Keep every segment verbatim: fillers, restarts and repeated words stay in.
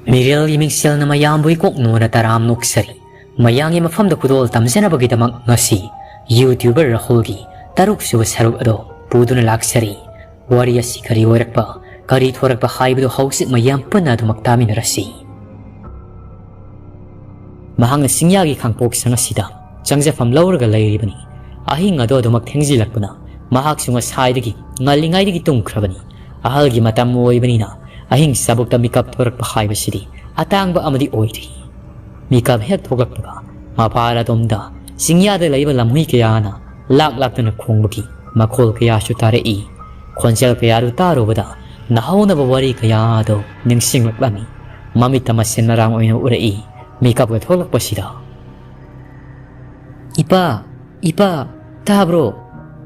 ꯃꯤꯔꯦꯜꯒꯤ ꯃꯤꯡꯁꯦꯜꯅ ꯃꯌꯥꯝꯕꯨ ꯏꯀꯣꯛ ꯅꯣꯟꯅ ꯇꯔꯥꯝ ꯅꯣꯛꯆꯔꯤ꯫ ꯃꯌꯥꯝꯒꯤ ꯃꯐꯝꯗ ꯈꯨꯗꯣꯜ ꯇꯝꯖꯅꯕꯒꯤꯗꯃꯛ ꯉꯁꯤ YouTuber ꯔꯥꯍꯨꯜꯒꯤ ꯇꯔꯨꯛ ꯁꯨꯕ ꯁꯔꯨꯛ ꯑꯗꯨ ꯄꯨꯗꯨꯅ ꯂꯥꯛꯆꯔꯤ꯫ ꯋꯥꯔꯤ ꯑꯁꯤ ꯀꯔꯤ ꯑꯣꯏꯔꯛꯄ, ꯀꯔꯤ ꯊꯣꯔꯛꯄ ꯍꯥꯏꯕꯗꯨ ꯍꯧꯖꯤꯛ ꯃꯌꯥꯝ ꯄꯨꯟꯅ ꯑꯗꯨꯃꯛ ꯇꯥꯃꯤꯟꯅꯔꯁꯤ꯫ ꯃꯍꯥꯛꯅ ꯆꯤꯡꯌꯥꯒꯤ ꯈꯥꯡꯄꯣꯛꯁꯪ ꯑꯁꯤꯗ ꯆꯪꯖꯐꯝ ꯂꯧꯔꯒ ꯂꯩꯔꯤꯕꯅꯤ꯫ ꯑꯍꯤꯡ ꯑꯗꯨ ꯑꯗꯨꯃꯛ ꯊꯦꯡꯖꯤꯜꯂꯛꯄꯅ ꯃꯍꯥꯛꯁꯨ ꯉꯁꯥꯏꯗꯒꯤ ꯉꯜꯂꯤꯉꯩꯗꯒꯤ ꯇꯨꯝꯈ꯭ꯔꯕꯅꯤ꯫ ꯑꯍꯜꯒꯤ ꯃꯇꯝ ꯑꯣꯏꯕꯅꯤꯅ ꯑꯍꯤꯡ ꯆꯥꯕꯣꯛꯇ ꯃꯤꯀꯞ ꯊꯣꯔꯛꯄ ꯍꯥꯏꯕꯁꯤꯗꯤ ꯑꯇꯥꯡꯕ ꯑꯃꯗꯤ ꯑꯣꯏꯔꯤ꯫ ꯃꯤꯀꯞ ꯍꯦꯛ ꯊꯣꯛꯂꯛꯄꯒ ꯃꯄꯥꯔ ꯑꯗꯣꯝꯗ ꯆꯤꯡꯌꯥꯗ ꯂꯩꯕ ꯂꯝꯍꯨꯏ ꯀꯌꯥꯅ ꯂꯥꯛ ꯂꯥꯛꯇꯨꯅ ꯈꯣꯡꯕꯒꯤ ꯃꯈꯣꯜ ꯀꯌꯥꯁꯨ ꯇꯥꯔꯛꯏ꯫ ꯈꯣꯟꯖꯦꯜ ꯀꯌꯥꯗꯨ ꯇꯥꯔꯨꯕꯗ ꯅꯍꯧꯅꯕ ꯋꯥꯔꯤ ꯀꯌꯥ ꯑꯗꯨ ꯅꯤꯡꯁꯤꯡꯂꯛꯂꯝꯃꯤ꯫ ꯃꯃꯤꯠꯇ ꯃꯁꯦꯟ ꯃꯔꯥꯡ ꯑꯣꯏꯅ ꯎꯔꯛꯏ꯫ ꯃꯤꯀꯞꯀ ꯊꯣꯛꯂꯛꯄꯁꯤꯗ, "ꯏꯄꯥ, ꯏꯄꯥ, ꯇꯥꯕ꯭ꯔꯣ?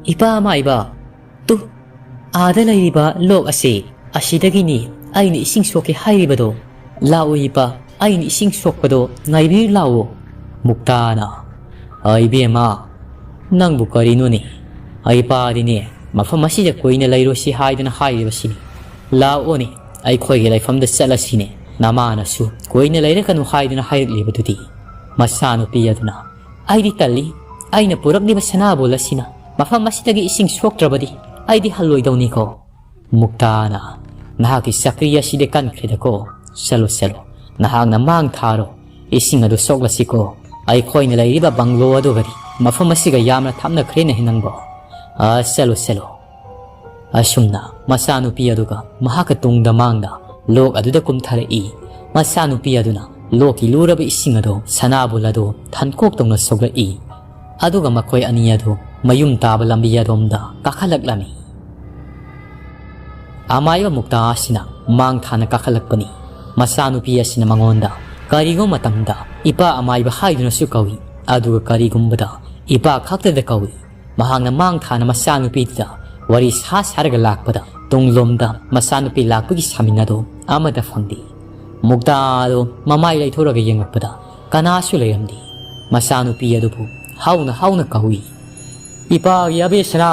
ꯏꯄꯥ ꯃꯥꯏꯕ, ꯇꯨ, ꯑꯥꯗ ꯂꯩꯔꯤꯕ ꯂꯣꯛ ꯑꯁꯤ, ꯑꯁꯤꯗꯒꯤꯅꯤ ꯑꯩꯅ ꯏꯁꯤꯡ ꯁꯣꯛꯀꯦ ꯍꯥꯏꯔꯤꯕꯗꯣ꯫ ꯂꯥꯛꯑꯣ ꯏꯄꯥ, ꯑꯩꯅ ꯏꯁꯤꯡ ꯁꯣꯛꯄꯗꯣ ꯉꯥꯏꯕꯤꯔꯨ ꯂꯥꯛꯑꯣ꯫" ꯃꯨꯛꯇꯥꯅ, "ꯑ, ꯏꯕꯦꯝꯃ, ꯅꯪꯕꯨ ꯀꯔꯤꯅꯣꯅꯦ? ꯏꯄꯥꯗꯤꯅꯦ ꯃꯐꯝ ꯑꯁꯤꯗ ꯀꯨꯏꯅ ꯂꯩꯔꯣꯏꯁꯤ ꯍꯥꯏꯗꯨꯅ ꯍꯥꯏꯔꯤꯕꯁꯤꯅꯤ꯫ ꯂꯥꯛꯑꯣꯅꯦ, ꯑꯩꯈꯣꯏꯒꯤ ꯂꯩꯐꯝꯗ ꯆꯠꯂꯁꯤꯅꯦ꯫ ꯅꯃꯥꯅꯁꯨ ꯀꯨꯏꯅ ꯂꯩꯔꯛꯀꯅꯨ ꯍꯥꯏꯗꯨꯅ ꯍꯥꯏꯔꯛꯂꯤꯕꯗꯨꯗꯤ꯫" ꯃꯆꯥꯅꯨꯄꯤ ꯑꯗꯨꯅ, "ꯑꯩꯗꯤ ꯇꯜꯂꯤ꯫ ꯑꯩꯅ ꯄꯨꯔꯛꯂꯤꯕ ꯁꯅꯥꯕꯨꯜ ꯑꯁꯤꯅ ꯃꯐꯝ ꯑꯁꯤꯗꯒꯤ ꯏꯁꯤꯡ ꯁꯣꯛꯇ꯭ꯔꯕꯗꯤ ꯑꯩꯗꯤ ꯍꯜꯂꯣꯏꯗꯧꯅꯤꯀꯣ꯫" ꯃꯨꯛꯇꯥꯅ, "ꯅꯍꯥꯛꯀꯤ ꯆꯀ꯭ꯔꯤ ꯑꯁꯤꯗꯤ ꯀꯟꯈ꯭ꯔꯦꯗꯀꯣ꯫ ꯆꯠꯂꯣ, ꯆꯠꯂꯣ꯫ ꯅꯍꯥꯛꯅ ꯃꯥꯡ ꯊꯥꯔꯣ꯫ ꯏꯁꯤꯡ ꯑꯗꯨ ꯁꯣꯛꯂꯁꯤꯀꯣ꯫ ꯑꯩꯈꯣꯏꯅ ꯂꯩꯔꯤꯕ ꯕꯪꯒ꯭ꯂꯣ ꯑꯗꯨꯒꯗꯤ ꯃꯐꯝ ꯑꯁꯤꯒ ꯌꯥꯝꯅ ꯊꯥꯞꯅꯈ꯭ꯔꯦꯅꯦꯍꯦ ꯅꯪꯕꯣ꯫ ꯑ, ꯆꯠꯂꯣ, ꯆꯠꯂꯣ꯫" ꯑꯁꯨꯝꯅ ꯃꯆꯥꯅꯨꯄꯤ ꯑꯗꯨꯒ ꯃꯍꯥꯛꯀ ꯇꯨꯡꯗ ꯃꯥꯡꯗ ꯂꯣꯛ ꯑꯗꯨꯗ ꯀꯨꯝꯊꯔꯛꯏ꯫ ꯃꯆꯥꯅꯨꯄꯤ ꯑꯗꯨꯅ ꯂꯣꯛꯀꯤ ꯂꯨꯔꯕ ꯏꯁꯤꯡ ꯑꯗꯨ ꯁꯅꯥꯕꯨꯜ ꯑꯗꯨ ꯊꯟꯀꯣꯛ ꯇꯧꯅ ꯁꯣꯛꯂꯛꯏ꯫ ꯑꯗꯨꯒ ꯃꯈꯣꯏ ꯑꯅꯤ ꯑꯗꯨ ꯃꯌꯨꯝ ꯇꯥꯕ ꯂꯝꯕꯤ ꯑꯗꯣꯝꯗ ꯀꯥꯈꯠꯂꯛꯂꯝꯃꯤ꯫ ꯑꯃꯥꯏꯕ ꯃꯨꯛꯇꯥ ꯑꯁꯤꯅ ꯃꯥꯡ ꯊꯥꯅ ꯀꯥꯈꯠꯂꯛꯄꯅꯤ꯫ ꯃꯆꯥꯅꯨꯄꯤ ꯑꯁꯤꯅ ꯃꯉꯣꯟꯗ ꯀꯔꯤꯒꯨꯝꯕ ꯃꯇꯝꯗ ꯏꯄꯥ ꯑꯃꯥꯏꯕ ꯍꯥꯏꯗꯨꯅꯁꯨ ꯀꯧꯏ꯫ ꯑꯗꯨꯒ ꯀꯔꯤꯒꯨꯝꯕꯗ ꯏꯄꯥ ꯈꯛꯇꯗ ꯀꯧꯏ꯫ ꯃꯍꯥꯛꯅ ꯃꯥꯡ ꯊꯥꯅ ꯃꯆꯥꯅꯨꯄꯤꯗꯨꯗ ꯋꯥꯔꯤ ꯁꯥ ꯁꯥꯔꯒ ꯂꯥꯛꯄꯗ ꯇꯨꯡꯂꯣꯝꯗ ꯃꯆꯥꯅꯨꯄꯤ ꯂꯥꯛꯄꯒꯤ ꯁꯥꯃꯤꯟ ꯑꯗꯨ ꯑꯃꯠꯇ ꯐꯪꯗꯦ꯫ ꯃꯨꯛꯇꯥ ꯑꯗꯨ ꯃꯃꯥꯏ ꯂꯩꯊꯣꯔꯒ ꯌꯦꯡꯂꯛꯄꯗ ꯀꯅꯥꯁꯨ ꯂꯩꯔꯝꯗꯦ꯫ ꯃꯆꯥꯅꯨꯄꯤ ꯑꯗꯨꯕꯨ ꯍꯧꯅ ꯍꯧꯅ ꯀꯧꯏ, "ꯏꯄꯥꯒꯤ ꯑꯕꯦꯁꯅꯥ,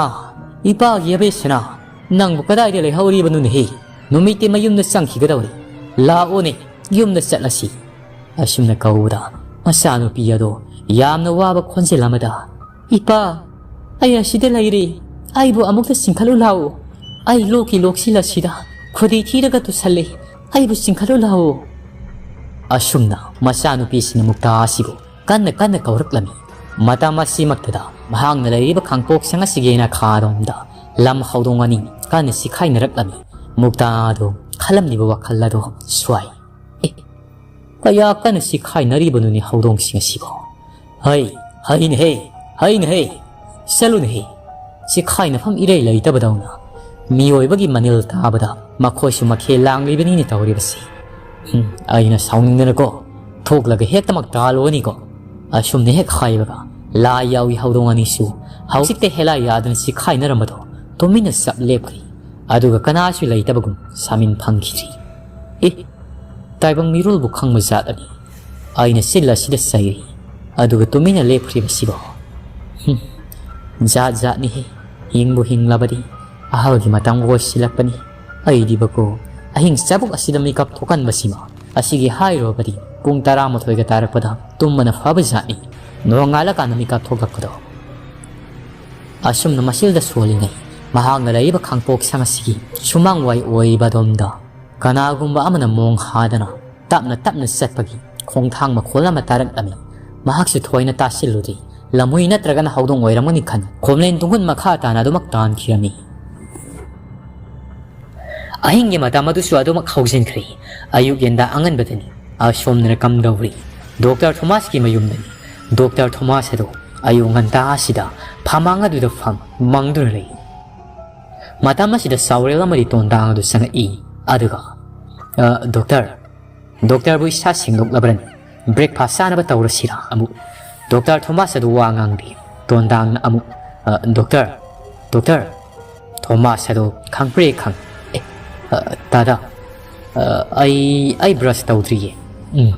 ꯏꯄꯥꯒꯤ ꯑꯕꯦꯁꯅꯥ!" "ꯅꯪꯕꯨ ꯀꯗꯥꯏꯗ ꯂꯩꯍꯧꯔꯤꯕꯅꯣꯅꯦꯍꯦ? ꯅꯨꯃꯤꯠꯇꯤ ꯃꯌꯨꯝꯗ ꯆꯪꯈꯤꯒꯗꯧꯔꯦ꯫ ꯂꯥꯛꯑꯣꯅꯦ, ꯌꯨꯝꯗ ꯆꯠꯂꯁꯤ꯫" ꯑꯁꯨꯝꯅ ꯀꯧꯕꯗ ꯃꯆꯥꯅꯨꯄꯤ ꯑꯗꯣ ꯌꯥꯝꯅ ꯋꯥꯕ ꯈꯣꯟꯖꯦꯜ ꯑꯃꯗ, "ꯏꯄꯥ, ꯑꯩ ꯑꯁꯤꯗ ꯂꯩꯔꯦ꯫ ꯑꯩꯕꯨ ꯑꯃꯨꯛꯇ ꯆꯤꯡꯈꯠꯂꯨ ꯂꯥꯛꯑꯣ꯫ ꯑꯩ ꯂꯣꯛꯀꯤ ꯂꯣꯛꯁꯤꯜ ꯑꯁꯤꯗ ꯈꯨꯗꯤ ꯊꯤꯔꯒ ꯇꯨꯁꯜꯂꯦ꯫ ꯑꯩꯕꯨ ꯆꯤꯡꯈꯠꯂꯨ ꯂꯥꯛꯑꯣ꯫" ꯑꯁꯨꯝꯅ ꯃꯆꯥꯅꯨꯄꯤꯁꯤꯅ ꯃꯨꯛꯇꯥ ꯑꯁꯤꯕꯨ ꯀꯟꯅ ꯀꯟꯅ ꯀꯧꯔꯛꯂꯝꯃꯤ꯫ ꯃꯇꯝ ꯑꯁꯤꯃꯛꯇꯗ ꯃꯍꯥꯛꯅ ꯂꯩꯔꯤꯕ ꯈꯥꯡꯄꯣꯛꯁꯪ ꯑꯁꯤꯒꯤ ꯅꯥꯈꯥꯔꯣꯝꯗ ꯂꯝ ꯍꯧꯗꯣꯡ ꯑꯅꯤ ꯀꯟꯅ ꯆꯤꯈꯥꯏꯅꯔꯛꯂꯝꯃꯤ꯫ ꯃꯨꯛꯇꯥ ꯑꯗꯨ ꯈꯜꯂꯝꯂꯤꯕ ꯋꯥꯈꯜ ꯑꯗꯨ ꯁ꯭ꯋꯥꯏ꯫ "ꯑꯦ, ꯀꯌꯥ ꯀꯟꯅ ꯆꯤꯈꯥꯏꯅꯔꯤꯕꯅꯣꯅꯦ ꯍꯧꯗꯣꯡꯁꯤꯡ ꯑꯁꯤꯕꯣ? ꯍꯩ, ꯍꯩꯅꯦꯍꯦ, ꯍꯩꯅꯦꯍꯦ, ꯆꯠꯂꯨꯅꯦꯍꯦ꯫ ꯆꯤꯈꯥꯏꯅꯐꯝ ꯏꯔꯩ ꯂꯩꯇꯕꯗꯧꯅ ꯃꯤꯑꯣꯏꯕꯒꯤ ꯃꯅꯤꯜ ꯇꯥꯕꯗ ꯃꯈꯣꯏꯁꯨ ꯃꯈꯦꯜ ꯂꯥꯡꯂꯤꯕꯅꯤꯅꯦ ꯇꯧꯔꯤꯕꯁꯤ꯫ ꯎꯝ, ꯑꯩꯅ ꯁꯥꯎꯅꯤꯡꯗꯅꯀꯣ ꯊꯣꯛꯂꯒ ꯍꯦꯛꯇꯃꯛ ꯇꯥꯜꯂꯨꯒꯅꯤꯀꯣ꯫" ꯑꯁꯨꯝꯅ ꯍꯦꯛ ꯍꯥꯏꯕꯒ ꯂꯥꯏ ꯌꯥꯎꯏ ꯍꯧꯗꯣꯡ ꯑꯅꯤꯁꯨ ꯍꯧꯖꯤꯛꯇ ꯍꯦꯂꯥꯏ ꯌꯥꯗꯨꯅ ꯆꯤꯈꯥꯏꯅꯔꯝꯕꯗꯣ ꯇꯨꯃꯤꯟꯅ ꯆꯞ ꯂꯦꯞꯈ꯭ꯔꯤ꯫ ꯑꯗꯨꯒ ꯀꯅꯥꯁꯨ ꯂꯩꯇꯕꯒꯨꯝ ꯁꯥꯃꯤꯟ ꯐꯝꯈꯤꯗ꯭ꯔꯤ꯫ "ꯑꯦ, ꯇꯥꯏꯕꯪ ꯃꯤꯔꯣꯜꯕꯨ ꯈꯪꯕ ꯖꯥꯠ ꯑꯅꯤ꯫ ꯑꯩꯅ ꯆꯤꯜ ꯑꯁꯤꯗ ꯆꯩꯔꯤ, ꯑꯗꯨꯒ ꯇꯨꯃꯤꯟꯅ ꯂꯦꯞꯈ꯭ꯔꯤꯕꯁꯤꯕꯣ? ꯍꯨꯝ, ꯖꯥꯠ ꯖꯥꯠꯅꯤꯍꯦ꯫ ꯍꯤꯡꯕꯨ ꯍꯤꯡꯂꯕꯗꯤ ꯑꯍꯜꯒꯤ ꯃꯇꯝ ꯑꯣꯏꯁꯤꯜꯂꯛꯄꯅꯤ꯫ ꯑꯩꯗꯤꯕꯀꯣ, ꯑꯍꯤꯡ ꯆꯥꯕꯨꯛ ꯑꯁꯤꯗ ꯃꯤꯀꯞ ꯊꯣꯛꯍꯟꯕꯁꯤꯃ ꯑꯁꯤꯒꯤ ꯍꯥꯏꯔꯨꯔꯕꯗꯤ ꯄꯨꯡ ꯇꯔꯥꯃꯥꯊꯣꯏꯒ ꯇꯥꯔꯛꯄꯗ ꯇꯨꯝꯕꯅ ꯐꯕ ꯖꯥꯠꯅꯤ꯫ ꯅꯣꯡꯉꯥꯜꯂꯀꯥꯟꯗ ꯃꯤꯀꯞ ꯊꯣꯛꯂꯛꯄꯗꯣ꯫" ꯑꯁꯨꯝꯅ ꯃꯁꯤꯜꯗ ꯁꯣꯜꯂꯤꯉꯩ ꯃꯍꯥꯛꯅ ꯂꯩꯔꯤꯕ ꯈꯥꯡꯄꯣꯛꯁꯪ ꯑꯁꯤꯒꯤ ꯁꯨꯃꯥꯡ ꯋꯥꯏ ꯑꯣꯏꯔꯤꯕ ꯑꯗꯣꯝꯗ ꯀꯅꯥꯒꯨꯝꯕ ꯑꯃꯅ ꯃꯣꯡ ꯍꯥꯗꯅ ꯇꯞꯅ ꯇꯞꯅ ꯆꯠꯄꯒꯤ ꯈꯣꯡꯊꯥꯡ ꯃꯈꯣꯜ ꯑꯃ ꯇꯥꯔꯛꯂꯝꯃꯤ꯫ ꯃꯍꯥꯛꯁꯨ ꯊꯣꯏꯅ ꯇꯥꯁꯤꯜꯂꯨꯗꯦ꯫ ꯂꯝꯍꯨꯏ ꯅꯠꯇ꯭ꯔꯒꯅ ꯍꯧꯗꯣꯡ ꯑꯣꯏꯔꯝꯒꯅꯤ ꯈꯟ ꯈꯣꯝꯂꯦꯟ ꯇꯨꯡꯒꯨꯟ ꯃꯈꯥ ꯇꯥꯅ ꯑꯗꯨꯃꯛ ꯇꯥꯟꯈꯤꯔꯝꯃꯤ꯫ ꯑꯍꯤꯡꯒꯤ ꯃꯇꯝ ꯑꯗꯨꯁꯨ ꯑꯗꯨꯃꯛ ꯍꯧꯖꯤꯟꯈ꯭ꯔꯦ꯫ ꯑꯌꯨꯛ ꯌꯦꯟꯗꯥ ꯑꯉꯟꯕꯗꯅꯤ꯫ ꯑꯁꯣꯝꯗꯅ ꯀꯝꯗꯧꯔꯤ? ꯗꯣꯛꯇꯔ ꯊꯣꯃꯥꯁꯀꯤ ꯃꯌꯨꯝꯗꯅꯤ꯫ ꯗꯣꯛꯇꯔ ꯊꯣꯃꯥꯁ ꯑꯗꯨ ꯑꯌꯨꯛ ꯉꯟꯇꯥ ꯑꯁꯤꯗ ꯐꯝꯃꯥꯡ ꯑꯗꯨꯗ ꯐꯝ ꯃꯪꯗꯨꯅ ꯂꯩ꯫ ꯃꯇꯝ ꯑꯁꯤꯗ ꯆꯥꯎꯔꯦꯜ ꯑꯃꯗꯤ ꯇꯣꯟꯗꯥꯡ ꯑꯗꯨ ꯆꯪꯉꯛꯏ꯫ ꯑꯗꯨꯒ, "ꯑ, ꯗꯣꯛꯇꯔ, ꯗꯣꯛꯇꯔꯕꯨ ꯏꯁꯥ ꯁꯦꯡꯗꯣꯛꯂꯕ꯭ꯔꯅꯤ? ꯕ꯭ꯔꯦꯛꯐꯥꯁ ꯆꯥꯅꯕ ꯇꯧꯔꯁꯤꯔꯥ?" ꯑꯃꯨꯛ ꯗꯣꯛꯇꯔ ꯊꯣꯃꯥꯁ ꯑꯗꯨ ꯋꯥ ꯉꯥꯡꯗꯦ꯫ ꯇꯣꯟꯗꯥꯡꯅ ꯑꯃꯨꯛ, "ꯑ, ꯗꯣꯛꯇꯔ, ꯗꯣꯛꯇꯔ!" ꯊꯣꯃꯥꯁ ꯑꯗꯨ ꯈꯪꯄ꯭ꯔꯦ ꯈꯪ꯫ "ꯑꯦ, ꯑ, ꯇꯥꯗ, ꯑ, ꯑꯩ, ꯑꯩ ꯕ꯭ꯔꯁ ꯇꯧꯗ꯭ꯔꯤꯌꯦ꯫ ꯎꯝ,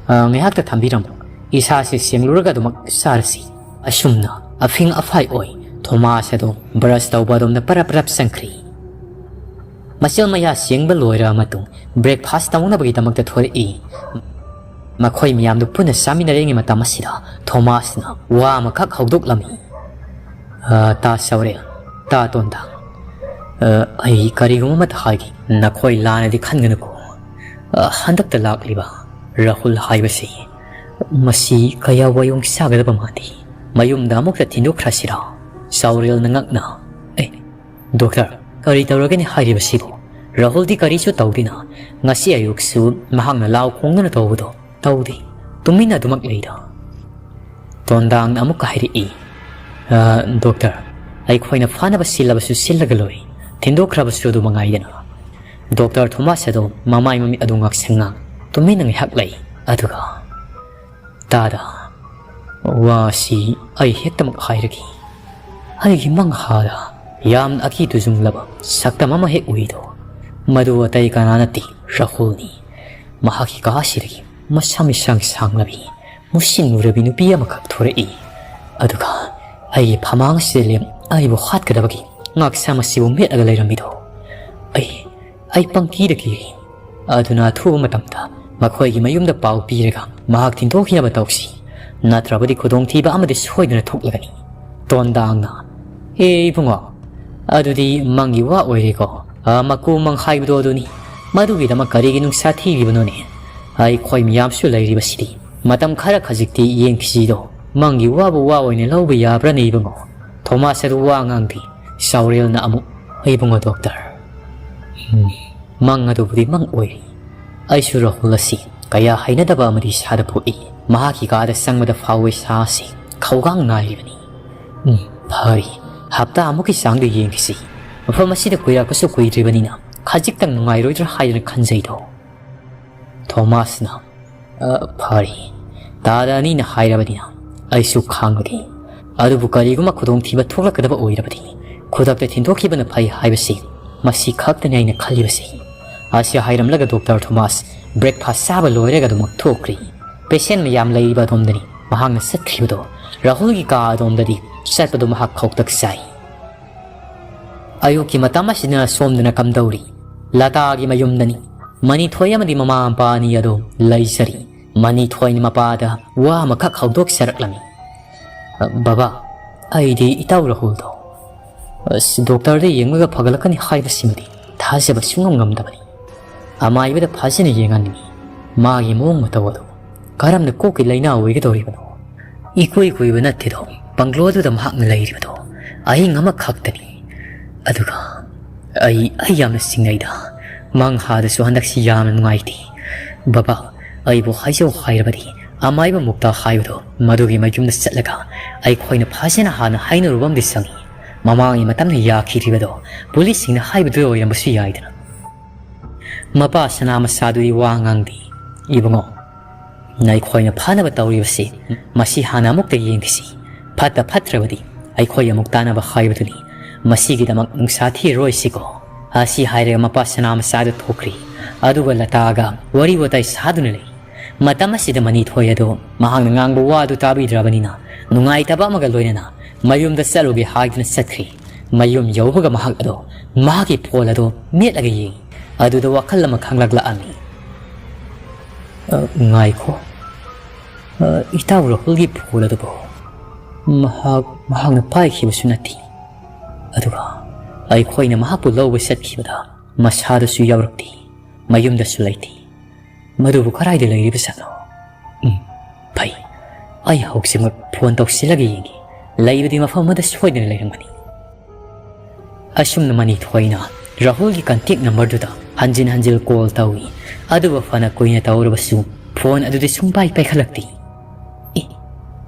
ꯑ, ꯉꯥꯏꯍꯥꯛꯇ ꯊꯝꯕꯤꯔꯝꯃꯣ꯫ ꯏꯁꯥꯁꯦ ꯁꯦꯡꯂꯨꯔꯒ ꯑꯗꯨꯃꯛ ꯆꯥꯔꯁꯤ꯫" ꯑꯁꯨꯝꯅ ꯑꯐꯤꯡ ꯑꯐꯥꯏ ꯑꯣꯏ ꯊꯣꯃꯥꯁ ꯑꯗꯨ ꯕ꯭ꯔꯁ ꯇꯧꯕ ꯑꯗꯣꯝꯗ ꯄꯔꯞ ꯄꯔꯞ ꯆꯪꯈ꯭ꯔꯤ꯫ ꯃꯆꯜ ꯃꯌꯥ ꯁꯦꯡꯕ ꯂꯣꯏꯔꯕ ꯃꯇꯨꯡ breakfast ꯇꯧꯅꯕꯒꯤꯗꯃꯛꯇ ꯊꯣꯔꯛꯏ꯫ ꯃꯈꯣꯏ ꯃꯌꯥꯝꯗꯨ ꯄꯨꯟꯅ ꯆꯥꯃꯤꯟꯅꯔꯤꯉꯩ ꯃꯇꯝ ꯑꯁꯤꯗ ꯊꯣꯃꯥꯁꯅ ꯋꯥ ꯑꯃꯈꯛ ꯍꯧꯗꯣꯛꯂꯝꯃꯤ꯫ "ꯑ, ꯇꯥ ꯁꯧꯔꯦꯜ, ꯇꯥ ꯇꯣꯟꯗꯥꯡ, ꯑ, ꯑꯩ ꯀꯔꯤꯒꯨꯝꯕ ꯑꯃꯇ ꯍꯥꯏꯒꯦ꯫ ꯅꯈꯣꯏ ꯂꯥꯟꯅꯗꯤ ꯈꯟꯒꯅꯨꯀꯣ꯫ ꯑ, ꯍꯟꯗꯛꯇ ꯂꯥꯛꯂꯤꯕ ꯔꯥꯍꯨꯜ ꯍꯥꯏꯕꯁꯤ, ꯃꯁꯤ ꯀꯌꯥ ꯋꯥꯌꯣꯡ ꯆꯥꯒꯗꯕ ꯃꯥꯟꯗꯦ꯫ ꯃꯌꯨꯝꯗ ꯑꯃꯨꯛꯇ ꯊꯤꯟꯗꯣꯛꯈ꯭ꯔꯁꯤꯔꯥ?" ꯁꯧꯔꯦꯜꯅ ꯉꯛꯅ, "ꯑꯦ, ꯗꯣꯛꯇꯔ, ꯀꯔꯤ ꯇꯧꯔꯒꯦꯅꯦ ꯍꯥꯏꯔꯤꯕꯁꯤꯕꯨ? ꯔꯥꯍꯨꯜꯗꯤ ꯀꯔꯤꯁꯨ ꯇꯧꯗꯦꯅ꯫ ꯉꯁꯤ ꯑꯌꯨꯛꯁꯨ ꯃꯍꯥꯛꯅ ꯂꯥꯎ ꯈꯣꯡꯗꯨꯅ ꯇꯧꯕꯗꯣ ꯇꯧꯗꯦ꯫ ꯇꯨꯃꯤꯟꯅ ꯑꯗꯨꯃꯛ ꯂꯩꯗ꯫" ꯇꯣꯟꯗꯥꯡꯅ ꯑꯃꯨꯛꯀ ꯍꯥꯏꯔꯛꯏ, "ꯑ, ꯗꯣꯛꯇꯔ, ꯑꯩꯈꯣꯏꯅ ꯐꯥꯅꯕ ꯁꯤꯜꯂꯕꯁꯨ ꯁꯤꯜꯂꯒ ꯂꯣꯏ, ꯊꯤꯟꯗꯣꯛꯈ꯭ꯔꯕꯁꯨ ꯑꯗꯨ ꯃꯉꯥꯏꯗꯅ꯫" ꯗꯣꯛꯇꯔ ꯊꯣꯃꯥꯁ ꯑꯗꯣ ꯃꯃꯥꯏ ꯃꯃꯤꯠ ꯑꯗꯨ ꯉꯥꯛꯁꯪ ꯉꯥꯡ ꯇꯨꯃꯤꯟꯅ ꯉꯥꯏꯍꯥꯛ ꯂꯩ꯫ ꯑꯗꯨꯒ, "ꯇꯥꯗ, ꯋꯥꯁꯤ ꯑꯩ ꯍꯦꯛꯇꯃꯛ ꯍꯥꯏꯔꯒꯦ꯫ ꯑꯩꯒꯤ ꯃꯪꯍꯥꯗ ꯌꯥꯝꯅ ꯑꯀꯤ ꯇꯨꯖꯨꯡꯂꯕ ꯁꯛꯇꯝ ꯑꯃ ꯍꯦꯛ ꯎꯏꯗꯣ꯫ ꯃꯗꯨ ꯑꯇꯩ ꯀꯅꯥ ꯅꯠꯇꯦ, ꯔꯥꯍꯨꯜꯅꯤ꯫ ꯃꯍꯥꯛꯀꯤ ꯀꯥꯁꯤꯗꯒꯤ ꯃꯁꯝ ꯏꯁꯥꯡ ꯁꯥꯡꯂꯕꯤ, ꯃꯨꯁꯤꯟ ꯃꯨꯔꯕꯤ ꯅꯨꯄꯤ ꯑꯃꯈꯛ ꯊꯣꯔꯛꯏ꯫ ꯑꯗꯨꯒ ꯑꯩꯒꯤ ꯐꯃꯥꯡ ꯑꯁꯤꯗ ꯂꯦꯞ ꯑꯩꯕꯨ ꯍꯥꯠꯀꯗꯕꯒꯤ ꯉꯥꯛꯁꯝ ꯑꯁꯤꯕꯨ ꯃꯦꯠꯂꯒ ꯂꯩꯔꯝꯃꯤꯗꯣ꯫ ꯑꯩ, ꯑꯩ ꯄꯪꯀꯤꯗ ꯀꯤꯔꯤ꯫ ꯑꯗꯨꯅ ꯑꯊꯨꯕ ꯃꯇꯝꯗ ꯃꯈꯣꯏꯒꯤ ꯃꯌꯨꯝꯗ ꯄꯥꯎ ꯄꯤꯔꯒ ꯃꯍꯥꯛ ꯊꯤꯟꯗꯣꯛꯈꯤꯅꯕ ꯇꯧꯁꯤ꯫ ꯅꯠꯇ꯭ꯔꯕꯗꯤ ꯈꯨꯗꯣꯡꯊꯤꯕ ꯑꯃꯗꯤ ꯁꯣꯏꯗꯅ ꯊꯣꯛꯂꯒꯅꯤ꯫" ꯇꯣꯟꯗꯥꯡꯅ, "ꯑꯦ ꯏꯕꯨꯡꯉꯣ, ꯑꯗꯨꯗꯤ ꯃꯪꯒꯤ ꯋꯥ ꯑꯣꯏꯔꯦꯀꯣ꯫ ꯑ, ꯃꯀꯨ ꯃꯪ ꯍꯥꯏꯕꯗꯣ ꯑꯗꯨꯅꯤ꯫ ꯃꯗꯨꯒꯤꯗꯃꯛ ꯀꯔꯤꯒꯤ ꯅꯨꯡꯁꯥ ꯊꯤꯔꯤꯕꯅꯣꯅꯦ? ꯑꯩꯈꯣꯏ ꯃꯤꯌꯥꯝꯁꯨ ꯂꯩꯔꯤꯕꯁꯤꯗꯤ꯫ ꯃꯇꯝ ꯈꯔ ꯈꯖꯤꯛꯇꯤ ꯌꯦꯡꯈꯤꯁꯤꯗꯣ꯫ ꯃꯪꯒꯤ ꯋꯥꯕꯨ ꯋꯥ ꯑꯣꯏꯅ ꯂꯧꯕ ꯌꯥꯕ꯭ꯔꯥꯅꯦ ꯏꯕꯨꯡꯉꯣ?" ꯊꯣꯃꯥꯁ ꯑꯗꯨ ꯋꯥ ꯉꯥꯡꯗꯦ꯫ ꯁꯥꯎꯔꯦꯜꯅ ꯑꯃꯨꯛ, "ꯏꯕꯨꯡꯉꯣ ꯗꯣꯛꯇꯔ, ꯎꯝ, ꯃꯪ ꯑꯗꯨꯕꯨꯗꯤ ꯃꯪ ꯑꯣꯏꯔꯤ꯫ ꯑꯩꯁꯨ ꯔꯥꯍꯨꯜ ꯑꯁꯤ ꯀꯌꯥ ꯍꯩꯅꯗꯕ ꯑꯃꯗꯤ ꯏꯁꯥꯗ ꯄꯣꯛꯏ꯫ ꯃꯍꯥꯛꯀꯤ ꯀꯥꯗ ꯆꯪꯕꯗ ꯐꯥꯎꯕ ꯏꯁꯥ ꯑꯁꯤ ꯈꯧꯒꯥꯡ ꯅꯥꯏꯔꯤꯕꯅꯤ꯫ ꯎꯝ, ꯐꯔꯤ꯫ ꯍꯞꯇꯥ ꯑꯃꯨꯛꯀꯤ ꯆꯥꯡꯗ ꯌꯦꯡꯈꯤꯁꯤ꯫ ꯃꯐꯝ ꯑꯁꯤꯗ ꯀꯨꯏꯔꯛꯄꯁꯨ ꯀꯨꯏꯗ꯭ꯔꯤꯕꯅꯤꯅ ꯈꯖꯤꯛꯇꯪ ꯅꯨꯡꯉꯥꯏꯔꯣꯏꯗ꯭ꯔꯥ ꯍꯥꯏꯗꯅ ꯈꯟꯖꯩꯗꯣ꯫" ꯊꯣꯃꯥꯁꯅ, "ꯑ, ꯐꯔꯦ꯫ ꯇꯥꯗ ꯑꯅꯤꯅ ꯍꯥꯏꯔꯕꯅꯤꯅ ꯑꯩꯁꯨ ꯈꯥꯡꯂꯒꯦ꯫ ꯑꯗꯨꯕꯨ ꯀꯔꯤꯒꯨꯝꯕ ꯈꯨꯗꯣꯡꯊꯤꯕ ꯊꯣꯛꯂꯛꯀꯗꯕ ꯑꯣꯏꯔꯕꯗꯤ ꯈꯨꯗꯛꯇ ꯊꯤꯟꯗꯣꯛꯈꯤꯕꯅ ꯐꯩ ꯍꯥꯏꯕꯁꯤ ꯃꯁꯤ ꯈꯛꯇꯅꯤ ꯑꯩꯅ ꯈꯜꯂꯤꯕꯁꯤ꯫" ꯑꯁꯤ ꯍꯥꯏꯔꯝꯂꯒ ꯗꯣꯛꯇꯔ ꯊꯣꯃꯥꯁ breakfast ꯆꯥꯕ ꯂꯣꯏꯔꯒ ꯑꯗꯨꯃꯛ ꯊꯣꯛꯈ꯭ꯔꯦ꯫ Patient ꯃꯌꯥꯝ ꯂꯩꯔꯤꯕ ꯑꯗꯣꯝꯗꯅꯤ ꯃꯍꯥꯛꯅ ꯆꯠꯈ꯭ꯔꯤꯕꯗꯣ꯫ ꯔꯥꯍꯨꯜꯒꯤ ꯀꯥ ꯑꯗꯣꯝꯗꯗꯤ ꯆꯠꯄꯗꯨ ꯃꯍꯥꯛ ꯈꯧꯇꯛ ꯆꯥꯏ꯫ ꯑꯌꯨꯛꯀꯤ ꯃꯇꯝ ꯑꯁꯤꯗꯅ ꯁꯣꯝꯗꯅ ꯀꯝꯗꯧꯔꯤ? ꯂꯇꯥꯒꯤ ꯃꯌꯨꯝꯗꯅꯤ꯫ ꯃꯅꯤꯊꯣꯏ ꯑꯃꯗꯤ ꯃꯃꯥ ꯃꯄꯥ ꯑꯅꯤ ꯑꯗꯨ ꯂꯩꯖꯔꯤ꯫ ꯃꯅꯤꯊꯣꯏꯅ ꯃꯄꯥꯗ ꯋꯥ ꯑꯃꯈꯛ ꯍꯧꯗꯣꯛꯆꯔꯛꯂꯝꯃꯤ꯫ "ꯕꯕꯥ, ꯑꯩꯗꯤ ꯏꯇꯥꯎ ꯔꯥꯍꯨꯜꯗꯣ, ꯑꯁ, ꯗꯣꯛꯇꯔꯗ ꯌꯦꯡꯂꯒ ꯐꯒꯠꯂꯛꯀꯅꯤ ꯍꯥꯏꯕꯁꯤꯃꯗꯤ ꯊꯥꯖꯕ ꯁꯨꯡꯉꯝ ꯉꯝꯗꯕꯅꯤ꯫ ꯑꯃꯥꯏꯕꯗ ꯐꯖꯅ ꯌꯦꯡꯍꯟꯅꯤꯡꯉꯤ꯫ ꯃꯥꯒꯤ ꯃꯑꯣꯡ ꯃꯇꯧ ꯑꯗꯨ ꯀꯔꯝꯅ ꯀꯣꯛꯀꯤ ꯂꯥꯏꯅꯥ ꯑꯣꯏꯒꯗꯧꯔꯤꯕꯅꯣ? ꯏꯀꯨꯏ ꯀꯨꯏꯕ ꯅꯠꯇꯦꯗꯣ ꯕꯪꯒ꯭ꯂꯣꯗꯨꯗ ꯃꯍꯥꯛꯅ ꯂꯩꯔꯤꯕꯗꯣ꯫ ꯑꯍꯤꯡ ꯑꯃꯈꯛꯇꯅꯤ꯫ ꯑꯗꯨꯒ ꯑꯩ, ꯑꯩ ꯌꯥꯝꯅ ꯆꯤꯡꯅꯩꯗ꯫ ꯃꯪꯍꯥꯗꯁꯨ ꯍꯟꯗꯛꯁꯤ ꯌꯥꯝꯅ ꯅꯨꯡꯉꯥꯏꯇꯦ꯫ ꯕꯕꯥ, ꯑꯩꯕꯨ ꯍꯥꯏꯖꯧ ꯍꯥꯏꯔꯕꯗꯤ ꯑꯃꯥꯏꯕ ꯃꯨꯛꯇꯥ ꯍꯥꯏꯕꯗꯣ ꯃꯗꯨꯒꯤ ꯃꯌꯨꯝꯗ ꯆꯠꯂꯒ ꯑꯩꯈꯣꯏꯅ ꯐꯖꯅ ꯍꯥꯟꯅ ꯍꯥꯏꯅꯔꯨꯕ ꯑꯃꯗꯤ ꯆꯪꯏ꯫ ꯃꯃꯥꯡꯒꯤ ꯃꯇꯝꯗ ꯌꯥꯈꯤꯗ꯭ꯔꯤꯕꯗꯣ ꯄꯨꯂꯤꯁꯁꯤꯡꯅ ꯍꯥꯏꯕꯗꯨ ꯑꯣꯏꯔꯝꯕꯁꯨ ꯌꯥꯏꯗꯅ꯫" ꯃꯄꯥ ꯁꯅꯥ ꯃꯁꯥꯗꯨꯗꯤ ꯋꯥ ꯉꯥꯡꯗꯦ꯫ "ꯏꯕꯨꯡꯉꯣ, ꯅꯈꯣꯏꯅ ꯐꯥꯅꯕ ꯇꯧꯔꯤꯕꯁꯤ ꯃꯁꯤ ꯍꯥꯟꯅ ꯑꯃꯨꯛꯇ ꯌꯦꯡꯈꯤꯁꯤ꯫ ꯐꯠꯇ ꯐꯠꯇ꯭ꯔꯕꯗꯤ ꯑꯩꯈꯣꯏ ꯑꯃꯨꯛ ꯇꯥꯅꯕ ꯍꯥꯏꯕꯗꯨꯅꯤ꯫ ꯃꯁꯤꯒꯤꯗꯃꯛ ꯅꯨꯡꯁꯥ ꯊꯤꯔꯔꯣꯏꯁꯤꯀꯣ꯫" ꯑꯁꯤ ꯍꯥꯏꯔꯒ ꯃꯄꯥ ꯁꯅꯥ ꯃꯁꯥꯗꯨ ꯊꯣꯛꯈ꯭ꯔꯤ꯫ ꯑꯗꯨꯒ ꯂꯇꯥꯒ ꯋꯥꯔꯤ ꯋꯥꯇꯥꯏ ꯁꯥꯗꯨꯅ ꯂꯩ꯫ ꯃꯇꯝ ꯑꯁꯤꯗ ꯃꯅꯤꯊꯣꯏ ꯑꯗꯨ ꯃꯍꯥꯛꯅ ꯉꯥꯡꯕ ꯋꯥꯗꯨ ꯇꯥꯕꯤꯗ꯭ꯔꯕꯅꯤꯅ ꯅꯨꯡꯉꯥꯏꯇꯕ ꯑꯃꯒ ꯂꯣꯏꯅꯅ ꯃꯌꯨꯝꯗ ꯆꯠꯂꯨꯒꯦ ꯍꯥꯏꯗꯨꯅ ꯆꯠꯈ꯭ꯔꯤ꯫ ꯃꯌꯨꯝ ꯌꯧꯕꯒ ꯃꯍꯥꯛ ꯑꯗꯨ ꯃꯍꯥꯛꯀꯤ ꯐꯣꯟ ꯑꯗꯨ ꯃꯦꯠꯂꯒ ꯌꯦꯡꯉꯤ꯫ ꯑꯗꯨꯗ ꯋꯥꯈꯜ ꯑꯃ ꯈꯪꯂꯛꯂꯛꯑꯝꯃꯤ꯫ "ꯑ, ꯉꯥꯏꯈꯣ꯫ ꯑ, ꯏꯇꯥꯎ ꯔꯥꯍꯨꯜꯒꯤ ꯐꯣꯟ ꯑꯗꯨꯕꯨ ꯃꯍꯥꯛ, ꯃꯍꯥꯛꯅ ꯄꯥꯏꯈꯤꯕꯁꯨ ꯅꯠꯇꯦ꯫ ꯑꯗꯨꯒ ꯑꯩꯈꯣꯏꯅ ꯃꯍꯥꯛꯄꯨ ꯂꯧꯕ ꯆꯠꯈꯤꯕꯗ ꯃꯁꯥꯗꯁꯨ ꯌꯥꯎꯔꯛꯇꯦ, ꯃꯌꯨꯝꯗꯁꯨ ꯂꯩꯇꯦ꯫ ꯃꯗꯨꯕꯨ ꯀꯗꯥꯏꯗ ꯂꯩꯔꯤꯕꯖꯥꯠꯅꯣ? ꯎꯝ, ꯐꯩ꯫ ꯑꯩ ꯍꯧꯖꯤꯛꯃꯛ ꯐꯣꯟ ꯇꯧꯁꯤꯜꯂꯒ ꯌꯦꯡꯒꯦ꯫ ꯂꯩꯕꯗꯤ ꯃꯐꯝ ꯑꯃꯗ ꯁꯣꯏꯗꯅ ꯂꯩꯔꯝꯒꯅꯤ꯫" ꯑꯁꯨꯝꯅ ꯃꯅꯤꯊꯣꯏꯅ ꯔꯥꯍꯨꯜꯒꯤ ꯀꯟꯇꯦꯛ ꯅꯝꯕꯔꯗꯨꯗ ꯍꯟꯖꯤꯟ ꯍꯟꯖꯤꯟ ꯀꯣꯜ ꯇꯧꯏ꯫ ꯑꯗꯨꯕꯨ ꯐꯅ ꯀꯨꯏꯅ ꯇꯧꯔꯕꯁꯨ ꯐꯣꯟ ꯑꯗꯨꯗꯤ ꯁꯨꯡꯄꯥꯏ ꯄꯥꯏꯈꯠꯂꯛꯇꯦ꯫ "ꯑꯦ,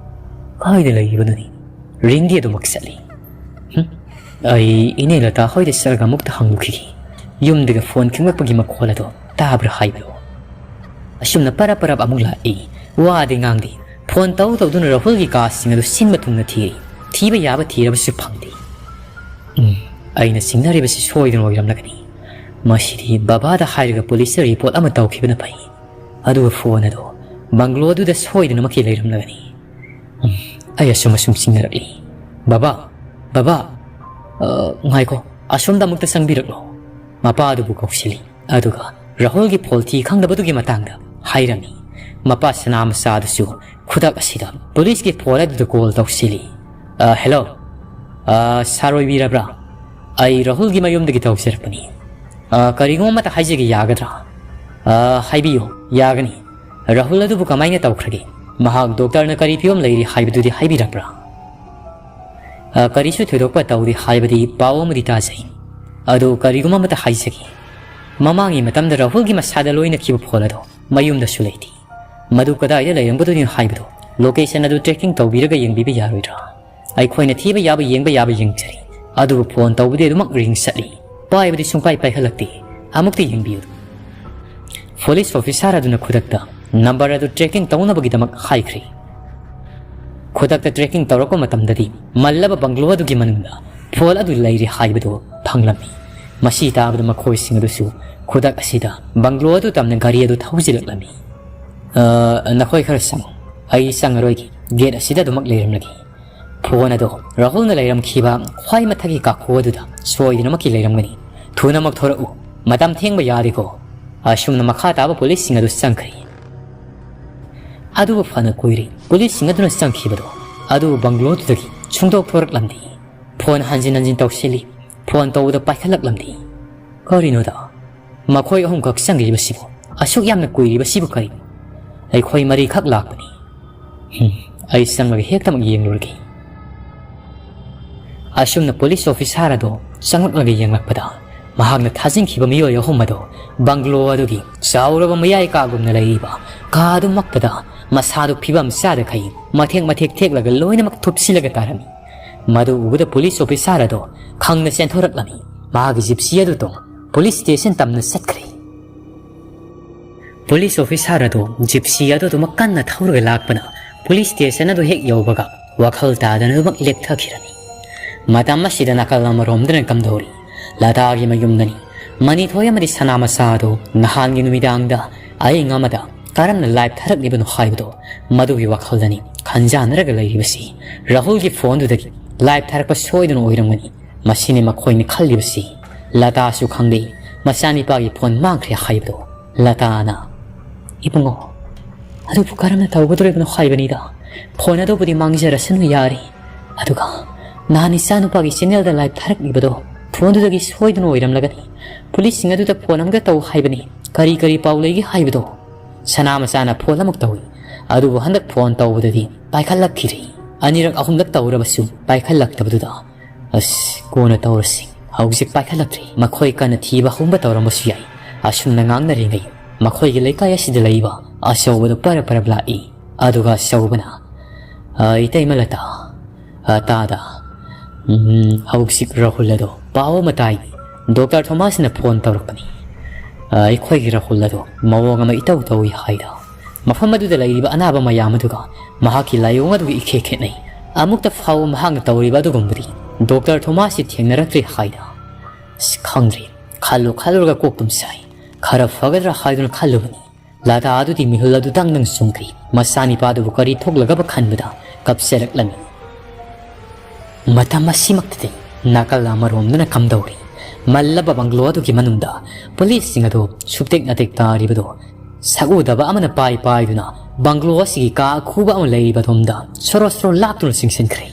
ꯀꯥꯏꯗ ꯂꯩꯔꯤꯕꯅꯣꯅꯦ? ꯔꯤꯡꯗꯤ ꯑꯗꯨꯃꯛ ꯆꯠꯂꯤ꯫ ꯍꯨꯝ, ꯑꯩ ꯏꯅꯦ ꯂꯇꯥ ꯍꯣꯏꯗ ꯆꯠꯂꯒ ꯑꯃꯨꯛꯇ ꯍꯪꯗꯣꯛꯈꯤꯒꯦ꯫ ꯌꯨꯝꯗꯒꯤ ꯐꯣꯟ ꯈꯤꯡꯂꯛꯄꯒꯤ ꯃꯈꯣꯜ ꯑꯗꯣ ꯇꯥꯕ꯭ꯔꯥ ꯍꯥꯏꯕꯗꯣ꯫" ꯑꯁꯨꯝꯅ ꯄꯔꯞ ꯄꯔꯞ ꯑꯃꯨꯛ ꯂꯥꯛꯏ꯫ ꯋꯥꯗꯤ ꯉꯥꯡꯗꯦ꯫ ꯐꯣꯟ ꯇꯧ ꯇꯧꯗꯨꯅ ꯔꯥꯍꯨꯜꯒꯤ ꯀꯥꯁꯤꯡ ꯑꯗꯨ ꯁꯤꯟꯕ ꯊꯨꯡꯅ ꯊꯤꯔꯤ꯫ ꯊꯤꯕ ꯌꯥꯕ ꯊꯤꯔꯕꯁꯨ ꯐꯪꯗꯦ꯫ ꯎꯝ, ꯑꯩꯅ ꯆꯤꯡꯅꯔꯤꯕꯁꯤ ꯁꯣꯏꯗꯅ ꯑꯣꯏꯔꯝꯂꯒꯅꯤ꯫ ꯃꯁꯤꯗꯤ ꯕꯕꯥꯗ ꯍꯥꯏꯔꯒ ꯄꯨꯂꯤꯁꯇ ꯔꯤꯄꯣꯔꯠ ꯑꯃ ꯇꯧꯈꯤꯕꯅ ꯐꯩ꯫ ꯑꯗꯨꯒ ꯐꯣꯟ ꯑꯗꯨ ꯕꯪꯒ꯭ꯂꯣ ꯑꯗꯨꯗ ꯁꯣꯏꯗꯅꯃꯛꯀꯤ ꯂꯩꯔꯝꯂꯒꯅꯤ꯫ ꯎꯝ, ꯑꯩ ꯑꯁꯨꯝ ꯑꯁꯨꯝ ꯆꯤꯡꯅꯔꯛꯂꯤ꯫ "ꯕꯕꯥ, ꯕꯕꯥ, ꯑ, ꯉꯥꯏꯈꯣ, "ꯑꯁꯣꯝꯗ ꯑꯃꯨꯛꯇ ꯆꯪꯕꯤꯔꯛꯂꯣ", ꯃꯄꯥꯗꯨꯕꯨ ꯀꯧꯁꯤꯜꯂꯤ꯫ ꯑꯗꯨꯒ ꯔꯥꯍꯨꯜꯒꯤ ꯐꯣꯜ ꯊꯤ ꯈꯪꯗꯕꯗꯨꯒꯤ ꯃꯇꯥꯡꯗ ꯍꯥꯏꯔꯝꯃꯤ꯫ ꯃꯄꯥ ꯁꯅꯥ ꯃꯆꯥꯗꯨꯁꯨ ꯈꯨꯗꯛ ꯑꯁꯤꯗ ꯄꯨꯂꯤꯁꯀꯤ ꯐꯣꯟ ꯑꯗꯨꯗ ꯀꯣꯜ ꯇꯧꯁꯤꯜꯂꯤ꯫ "ꯑ, ꯍꯦꯜꯂꯣ꯫ ꯑ, ꯁꯥꯔ ꯑꯣꯏꯕꯤꯔꯕ꯭ꯔꯥ? ꯑꯩ ꯔꯥꯍꯨꯜꯒꯤ ꯃꯌꯨꯝꯗꯒꯤ ꯇꯧꯖꯔꯛꯄꯅꯤ꯫ ꯑ, ꯀꯔꯤꯒꯨꯝꯕ ꯑꯃꯇ ꯍꯥꯏꯖꯒꯦ ꯌꯥꯒꯗ꯭ꯔꯥ?" "ꯑ, ꯍꯥꯏꯕꯤꯌꯨ, ꯌꯥꯒꯅꯤ꯫ ꯔꯥꯍꯨꯜ ꯑꯗꯨꯕꯨ ꯀꯃꯥꯏꯅ ꯇꯧꯈ꯭ꯔꯒꯦ? ꯃꯍꯥꯛ ꯗꯣꯛꯇꯔꯅ ꯀꯔꯤ ꯐꯤꯕꯝ ꯂꯩꯔꯤ ꯍꯥꯏꯕꯗꯨꯗꯤ ꯍꯥꯏꯕꯤꯔꯛꯄ꯭ꯔꯥ?" "ꯑ, ꯀꯔꯤꯁꯨ ꯊꯣꯏꯗꯣꯛꯄ ꯇꯧꯗꯦ ꯍꯥꯏꯕꯗꯤ ꯄꯥꯎ ꯑꯃꯗꯤ ꯇꯥꯖꯩ꯫ ꯑꯗꯨ ꯀꯔꯤꯒꯨꯝꯕ ꯑꯃꯇ ꯍꯥꯏꯖꯒꯦ꯫ ꯃꯃꯥꯡꯒꯤ ꯃꯇꯝꯗ ꯔꯥꯍꯨꯜꯒꯤ ꯃꯁꯥꯗ ꯂꯣꯏꯅꯈꯤꯕ ꯐꯣꯟ ꯑꯗꯣ ꯃꯌꯨꯝꯗꯁꯨ ꯂꯩꯇꯦ꯫ ꯃꯗꯨ ꯀꯗꯥꯏꯗ ꯂꯩꯔꯝꯒꯗꯣꯏꯅꯣ ꯍꯥꯏꯕꯗꯣ, ꯂꯣꯀꯦꯁꯟ ꯑꯗꯨ ꯇ꯭ꯔꯦꯀꯤꯡ ꯇꯧꯕꯤꯔꯒ ꯌꯦꯡꯕꯤꯕ ꯌꯥꯔꯣꯏꯗ꯭ꯔꯥ? ꯑꯩꯈꯣꯏꯅ ꯊꯤꯕ ꯌꯥꯕ ꯌꯦꯡꯕ ꯌꯥꯕ ꯌꯦꯡꯖꯔꯤ, ꯑꯗꯨꯕꯨ ꯐꯣꯟ ꯇꯧꯕꯗꯤ ꯑꯗꯨꯃꯛ ꯔꯤꯡ ꯆꯠꯂꯤ, ꯄꯥꯏꯕꯗꯤ ꯁꯨꯡꯄꯥꯏ ꯄꯥꯏꯈꯠꯂꯛꯇꯦ꯫ ꯑꯃꯨꯛꯇ ꯌꯦꯡꯕꯤꯌꯨ꯫" ꯄꯨꯂꯤꯁ ꯑꯣꯐꯤꯁꯥꯔ ꯑꯗꯨꯅ ꯈꯨꯗꯛꯇ ꯅꯝꯕꯔ ꯑꯗꯨ ꯇ꯭ꯔꯦꯀꯤꯡ ꯇꯧꯅꯕꯒꯤꯗꯃꯛ ꯍꯥꯏꯈ꯭ꯔꯦ꯫ ꯈꯨꯗꯛꯇ ꯇ꯭ꯔꯦꯀꯤꯡ ꯇꯧꯔꯛꯄ ꯃꯇꯝꯗꯗꯤ ꯃꯜꯂꯕ ꯕꯪꯒ꯭ꯂꯣ ꯑꯗꯨꯒꯤ ꯃꯅꯨꯡꯗ ꯐꯣꯟ ꯑꯗꯨ ꯂꯩꯔꯤ ꯍꯥꯏꯕꯗꯨ ꯐꯪꯂꯝꯃꯤ꯫ ꯃꯁꯤ ꯇꯥꯕꯗ ꯃꯈꯣꯏꯁꯤꯡ ꯑꯗꯨꯁꯨ ꯈꯨꯗꯛ ꯑꯁꯤꯗ ꯕꯪꯒ꯭ꯂꯣ ꯑꯗꯨ ꯇꯝꯅ ꯒꯥꯔꯤ ꯑꯗꯨ ꯊꯧꯖꯤꯜꯂꯛꯂꯝꯃꯤ꯫ "ꯑ, ꯅꯈꯣꯏ ꯈꯔ ꯆꯪꯉꯨ꯫ ꯑꯩ ꯆꯪꯉꯔꯣꯏꯒꯦ꯫ ꯒꯦꯠ ꯑꯁꯤꯗ ꯑꯗꯨꯃꯛ ꯂꯩꯔꯝꯂꯒꯦ꯫ ꯐꯣꯟ ꯑꯗꯣ ꯔꯥꯍꯨꯜꯅ ꯂꯩꯔꯝꯈꯤꯕ ꯈ꯭ꯋꯥꯏ ꯃꯊꯛꯀꯤ ꯀꯥꯈꯣ ꯑꯗꯨꯗ ꯁꯣꯏꯗꯅꯃꯛꯀꯤ ꯂꯩꯔꯝꯒꯅꯤ꯫ ꯊꯨꯅꯃꯛ ꯊꯣꯔꯛꯎ꯫ ꯃꯇꯝ ꯊꯦꯡꯕ ꯌꯥꯗꯦꯀꯣ꯫" ꯑꯁꯨꯝꯅ ꯃꯈꯥ ꯇꯥꯕ ꯄꯨꯂꯤꯁꯁꯤꯡ ꯑꯗꯨ ꯆꯪꯈ꯭ꯔꯦ꯫ ꯑꯗꯨꯕꯨ ꯐꯅ ꯀꯨꯏꯔꯦ ꯄꯨꯂꯤꯁꯁꯤꯡ ꯑꯗꯨꯅ ꯆꯪꯈꯤꯕꯗꯣ, ꯑꯗꯨꯕꯨ ꯕꯪꯒ꯭ꯂꯣꯗꯨꯗꯒꯤ ꯁꯨꯡꯊꯣꯛ ꯊꯣꯔꯛꯂꯝꯗꯦ꯫ ꯐꯣꯟ ꯍꯟꯖꯤꯟ ꯍꯟꯖꯤꯟ ꯇꯧꯁꯤꯜꯂꯤ꯫ ꯐꯣꯟ ꯇꯧꯕꯗ ꯄꯥꯏꯈꯠꯂꯛꯂꯝꯗꯦ꯫ ꯀꯔꯤꯅꯣꯗ? ꯃꯈꯣꯏ ꯑꯍꯨꯝꯈꯛ ꯆꯪꯂꯤꯕꯁꯤꯕꯨ? ꯑꯁꯨꯛ ꯌꯥꯝꯅ ꯀꯨꯏꯔꯤꯕꯁꯤꯕꯨ ꯀꯔꯤꯅꯣ? ꯑꯩꯈꯣꯏ ꯃꯔꯤꯈꯛ ꯂꯥꯛꯄꯅꯤ꯫ ꯍꯨꯝ, ꯑꯩ ꯆꯪꯂꯒ ꯍꯦꯛꯇꯃꯛ ꯌꯦꯡꯂꯨꯔꯒꯦ꯫ ꯑꯁꯨꯝꯅ ꯄꯨꯂꯤꯁ ꯑꯣꯐꯤꯁꯥꯔ ꯑꯗꯨ ꯆꯪꯂꯛꯂꯒ ꯌꯦꯡꯂꯛꯄꯗ, ꯃꯍꯥꯛꯅ ꯊꯥꯖꯤꯟꯈꯤꯕ ꯃꯤꯑꯣꯏ ꯑꯍꯨꯝ ꯑꯗꯨ ꯕꯪꯒ꯭ꯂꯣ ꯑꯗꯨꯒꯤ ꯆꯥꯎꯔꯕ ꯃꯌꯥꯏ ꯀꯥꯒꯨꯝꯅ ꯂꯩꯔꯤꯕ ꯀꯥ ꯑꯗꯨꯃꯛꯇꯗ ꯃꯁꯥꯗꯨ ꯐꯤꯕꯝ ꯆꯥꯗꯈꯩ ꯃꯊꯦꯛ ꯃꯊꯦꯛ ꯊꯦꯛꯂꯒ ꯂꯣꯏꯅꯃꯛ ꯊꯨꯞꯁꯤꯜꯂꯒ ꯇꯥꯔꯝꯃꯤ꯫ ꯃꯗꯨ ꯎꯕꯗ ꯄꯨꯂꯤꯁ ꯑꯣꯐꯤꯁꯥꯔ ꯑꯗꯨ ꯈꯪꯅ ꯆꯦꯟꯊꯣꯔꯛꯂꯝꯃꯤ꯫ ꯃꯍꯥꯛꯀꯤ ꯖꯤꯞꯁꯤ ꯑꯗꯨ ꯇꯣꯡ ꯄꯨꯂꯤꯁ ꯁ꯭ꯇꯦꯁꯟ ꯇꯝꯅ ꯆꯠꯈ꯭ꯔꯦ꯫ ꯄꯨꯂꯤꯁ ꯑꯣꯐꯤꯁꯥꯔ ꯑꯗꯨ ꯖꯤꯞꯁꯤ ꯑꯗꯨꯗꯨꯃꯛ ꯀꯟꯅ ꯊꯧꯔꯒ ꯂꯥꯛꯄꯅ ꯄꯨꯂꯤꯁ ꯁ꯭ꯇꯦꯁꯟ ꯑꯗꯨ ꯍꯦꯛ ꯌꯧꯕꯒ ꯋꯥꯈꯜ ꯇꯥꯗꯅ ꯑꯗꯨꯃꯛ ꯂꯦꯞꯊꯈꯤꯔꯝꯃꯤ꯫ ꯃꯇꯝ ꯑꯁꯤꯗ ꯅꯥꯀꯜ ꯑꯃꯔꯣꯝꯗꯅ ꯀꯝꯗꯧꯔꯤ? ꯂꯇꯥꯒꯤ ꯃꯌꯨꯝꯗꯅꯤ꯫ ꯃꯅꯤꯊꯣꯏ ꯑꯃꯗꯤ ꯁꯅꯥꯃꯆꯥ ꯑꯗꯨ ꯅꯍꯥꯟꯒꯤ ꯅꯨꯃꯤꯗꯥꯡꯗ ꯑꯍꯤꯡ ꯑꯃꯗ ꯀꯔꯝꯅ ꯂꯥꯏꯚ ꯊꯥꯔꯛꯂꯤꯕꯅꯣ ꯍꯥꯏꯕꯗꯣ, ꯃꯗꯨꯒꯤ ꯋꯥꯈꯜꯗꯅꯤ ꯈꯟꯖꯥꯟꯅꯔꯒ ꯂꯩꯔꯤꯕꯁꯤ꯫ ꯔꯥꯍꯨꯜꯒꯤ ꯐꯣꯟꯗꯨꯗꯒꯤ ꯂꯥꯏꯚ ꯊꯥꯔꯛꯄ ꯁꯣꯏꯗꯅ ꯑꯣꯏꯔꯝꯒꯅꯤ꯫ ꯃꯁꯤꯅꯤ ꯃꯈꯣꯏꯅ ꯈꯜꯂꯤꯕꯁꯤ꯫ ꯂꯇꯥꯁꯨ ꯈꯪꯂꯤ ꯃꯆꯥꯅꯤꯄꯥꯒꯤ ꯐꯣꯟ ꯃꯥꯡꯈ꯭ꯔꯦ ꯍꯥꯏꯕꯗꯣ꯫ ꯂꯇꯥꯅ, "ꯏꯕꯨꯡꯉꯣ, ꯑꯗꯨꯕꯨ ꯀꯔꯝꯅ ꯇꯧꯒꯗꯧꯔꯤꯕꯅꯣ ꯍꯥꯏꯕꯅꯤꯗ꯫ ꯐꯣꯟ ꯑꯗꯨꯕꯨꯗꯤ ꯃꯥꯡꯖꯔꯁꯅꯨ ꯌꯥꯔꯦ꯫ ꯑꯗꯨꯒ ꯅꯍꯥꯟ ꯏꯆꯥꯅꯨꯄꯥꯒꯤ ꯆꯦꯅꯦꯜꯗ ꯂꯥꯏꯚ ꯊꯥꯔꯛꯂꯤꯕꯗꯣ ꯐꯣꯟꯗꯨꯗꯒꯤ ꯁꯣꯏꯗꯨꯅ ꯑꯣꯏꯔꯝꯂꯒꯅꯤ꯫ ꯄꯨꯂꯤꯁꯁꯤꯡ ꯑꯗꯨꯗ ꯐꯣꯟ ꯑꯃꯒ ꯇꯧ ꯍꯥꯏꯕꯅꯤ꯫ ꯀꯔꯤ ꯀꯔꯤ ꯄꯥꯎ ꯂꯩꯒꯦ ꯍꯥꯏꯕꯗꯣ?" ꯁꯅꯥ ꯃꯆꯥꯅ ꯐꯣꯟ ꯑꯃꯨꯛ ꯇꯧꯏ꯫ ꯑꯗꯨꯕꯨ ꯍꯟꯗꯛ ꯐꯣꯟ ꯇꯧꯕꯗꯗꯤ ꯄꯥꯏꯈꯠꯂꯛꯈꯤꯗ꯭ꯔꯦ꯫ ꯑꯅꯤꯔꯛ ꯑꯍꯨꯝꯂꯛ ꯇꯧꯔꯕꯁꯨ ꯄꯥꯏꯈꯠꯂꯛꯇꯕꯗꯨꯗ, "ꯑꯁ, ꯀꯣꯟꯅ ꯇꯧꯔꯁꯤ, ꯍꯧꯖꯤꯛ ꯄꯥꯏꯈꯠꯂꯛꯇ꯭ꯔꯦ꯫ ꯃꯈꯣꯏ ꯀꯟꯅ ꯊꯤꯕ ꯍꯨꯝꯕ ꯇꯧꯔꯝꯕꯁꯨ ꯌꯥꯏ"꯫ ꯑꯁꯨꯝꯅ ꯉꯥꯡꯅꯔꯤꯉꯩ ꯃꯈꯣꯏꯒꯤ ꯂꯩꯀꯥꯏ ꯑꯁꯤꯗ ꯂꯩꯕ ꯑꯆꯧꯕꯗꯨ ꯄꯔꯞ ꯄꯔꯞ ꯂꯥꯛꯏ꯫ ꯑꯗꯨꯒ ꯑꯆꯧꯕꯅ, "ꯑ, ꯏꯇꯩꯃ ꯂꯇꯥ, ꯑ, ꯇꯥꯗ, ꯎꯝ, ꯍꯧꯖꯤꯛ ꯔꯥꯍꯨꯜ ꯑꯗꯣ ꯄꯥꯎ ꯑꯃ ꯇꯥꯏ꯫ ꯗꯣꯛꯇꯔ ꯊꯣꯃꯥꯁꯅ ꯐꯣꯟ ꯇꯧꯔꯛꯄꯅꯤ꯫ ꯑ, ꯑꯩꯈꯣꯏꯒꯤ ꯔꯥꯍꯨꯜ ꯑꯗꯣ ꯃꯑꯣꯡ ꯑꯃ ꯏꯇꯧ ꯇꯧꯏ ꯍꯥꯏꯗ꯫ ꯃꯐꯝ ꯑꯗꯨꯗ ꯂꯩꯔꯤꯕ ꯑꯅꯥꯕ ꯃꯌꯥꯝ ꯑꯗꯨꯒ ꯃꯍꯥꯛꯀꯤ ꯂꯥꯏꯑꯣꯡ ꯑꯗꯨꯒ ꯏꯈꯦ ꯈꯦꯠꯅꯩ꯫ ꯑꯃꯨꯛꯇ ꯐꯥꯎꯕ ꯃꯍꯥꯛꯅ ꯇꯧꯔꯤꯕ ꯑꯗꯨꯒꯨꯝꯕꯗꯤ ꯗꯣꯛꯇꯔ ꯊꯣꯃꯥꯁꯁꯤ ꯊꯦꯡꯅꯔꯛꯇ꯭ꯔꯤ ꯍꯥꯏꯗ꯫ ꯑꯁ, ꯈꯪꯗ꯭ꯔꯦ꯫ ꯈꯜꯂꯨ ꯈꯜꯂꯨꯔꯒ ꯀꯣꯛ ꯇꯨꯝ ꯁꯥꯏ꯫ ꯈꯔ ꯐꯒꯗ꯭ꯔꯥ ꯍꯥꯏꯗꯨꯅ ꯈꯜꯂꯨꯕꯅꯤ꯫ ꯂꯇꯥ ꯑꯗꯨꯗꯤ ꯃꯤꯍꯨꯜ ꯑꯗꯨ ꯗꯪ ꯗꯪ ꯆꯣꯡꯈ꯭ꯔꯤ꯫ ꯃꯆꯥꯅꯤꯄꯥꯗꯨꯕꯨ ꯀꯔꯤ ꯊꯣꯛꯂꯒꯕ ꯈꯟꯕꯗ ꯀꯞꯆꯔꯛꯂꯝꯃꯤ꯫ ꯃꯇꯝ ꯑꯁꯤꯃꯛꯇꯗꯤ ꯅꯥꯀꯜ ꯑꯃꯔꯣꯝꯗꯅ ꯀꯝꯗꯧꯔꯤ? ꯃꯜꯂꯕ ꯕꯪꯒ꯭ꯂꯣ ꯑꯗꯨꯒꯤ ꯃꯅꯨꯡꯗ ꯄꯨꯂꯤꯁꯁꯤꯡ ꯑꯗꯨ ꯁꯨꯛꯇꯦꯛ ꯅꯥꯇꯦꯛ ꯇꯥꯔꯤꯕꯗꯨ ꯁꯛꯎꯗꯕ ꯑꯃꯅ ꯄꯥꯏ ꯄꯥꯏꯗꯨꯅ ꯕꯪꯒ꯭ꯂꯣ ꯑꯁꯤꯒꯤ ꯀꯥ ꯑꯈꯨꯕ ꯑꯃ ꯂꯩꯔꯤꯕ ꯑꯗꯣꯝꯗ ꯁꯣꯔꯣ ꯁꯣꯔꯣ ꯂꯥꯛꯇꯨꯅ ꯆꯪꯁꯤꯟꯈ꯭ꯔꯦ꯫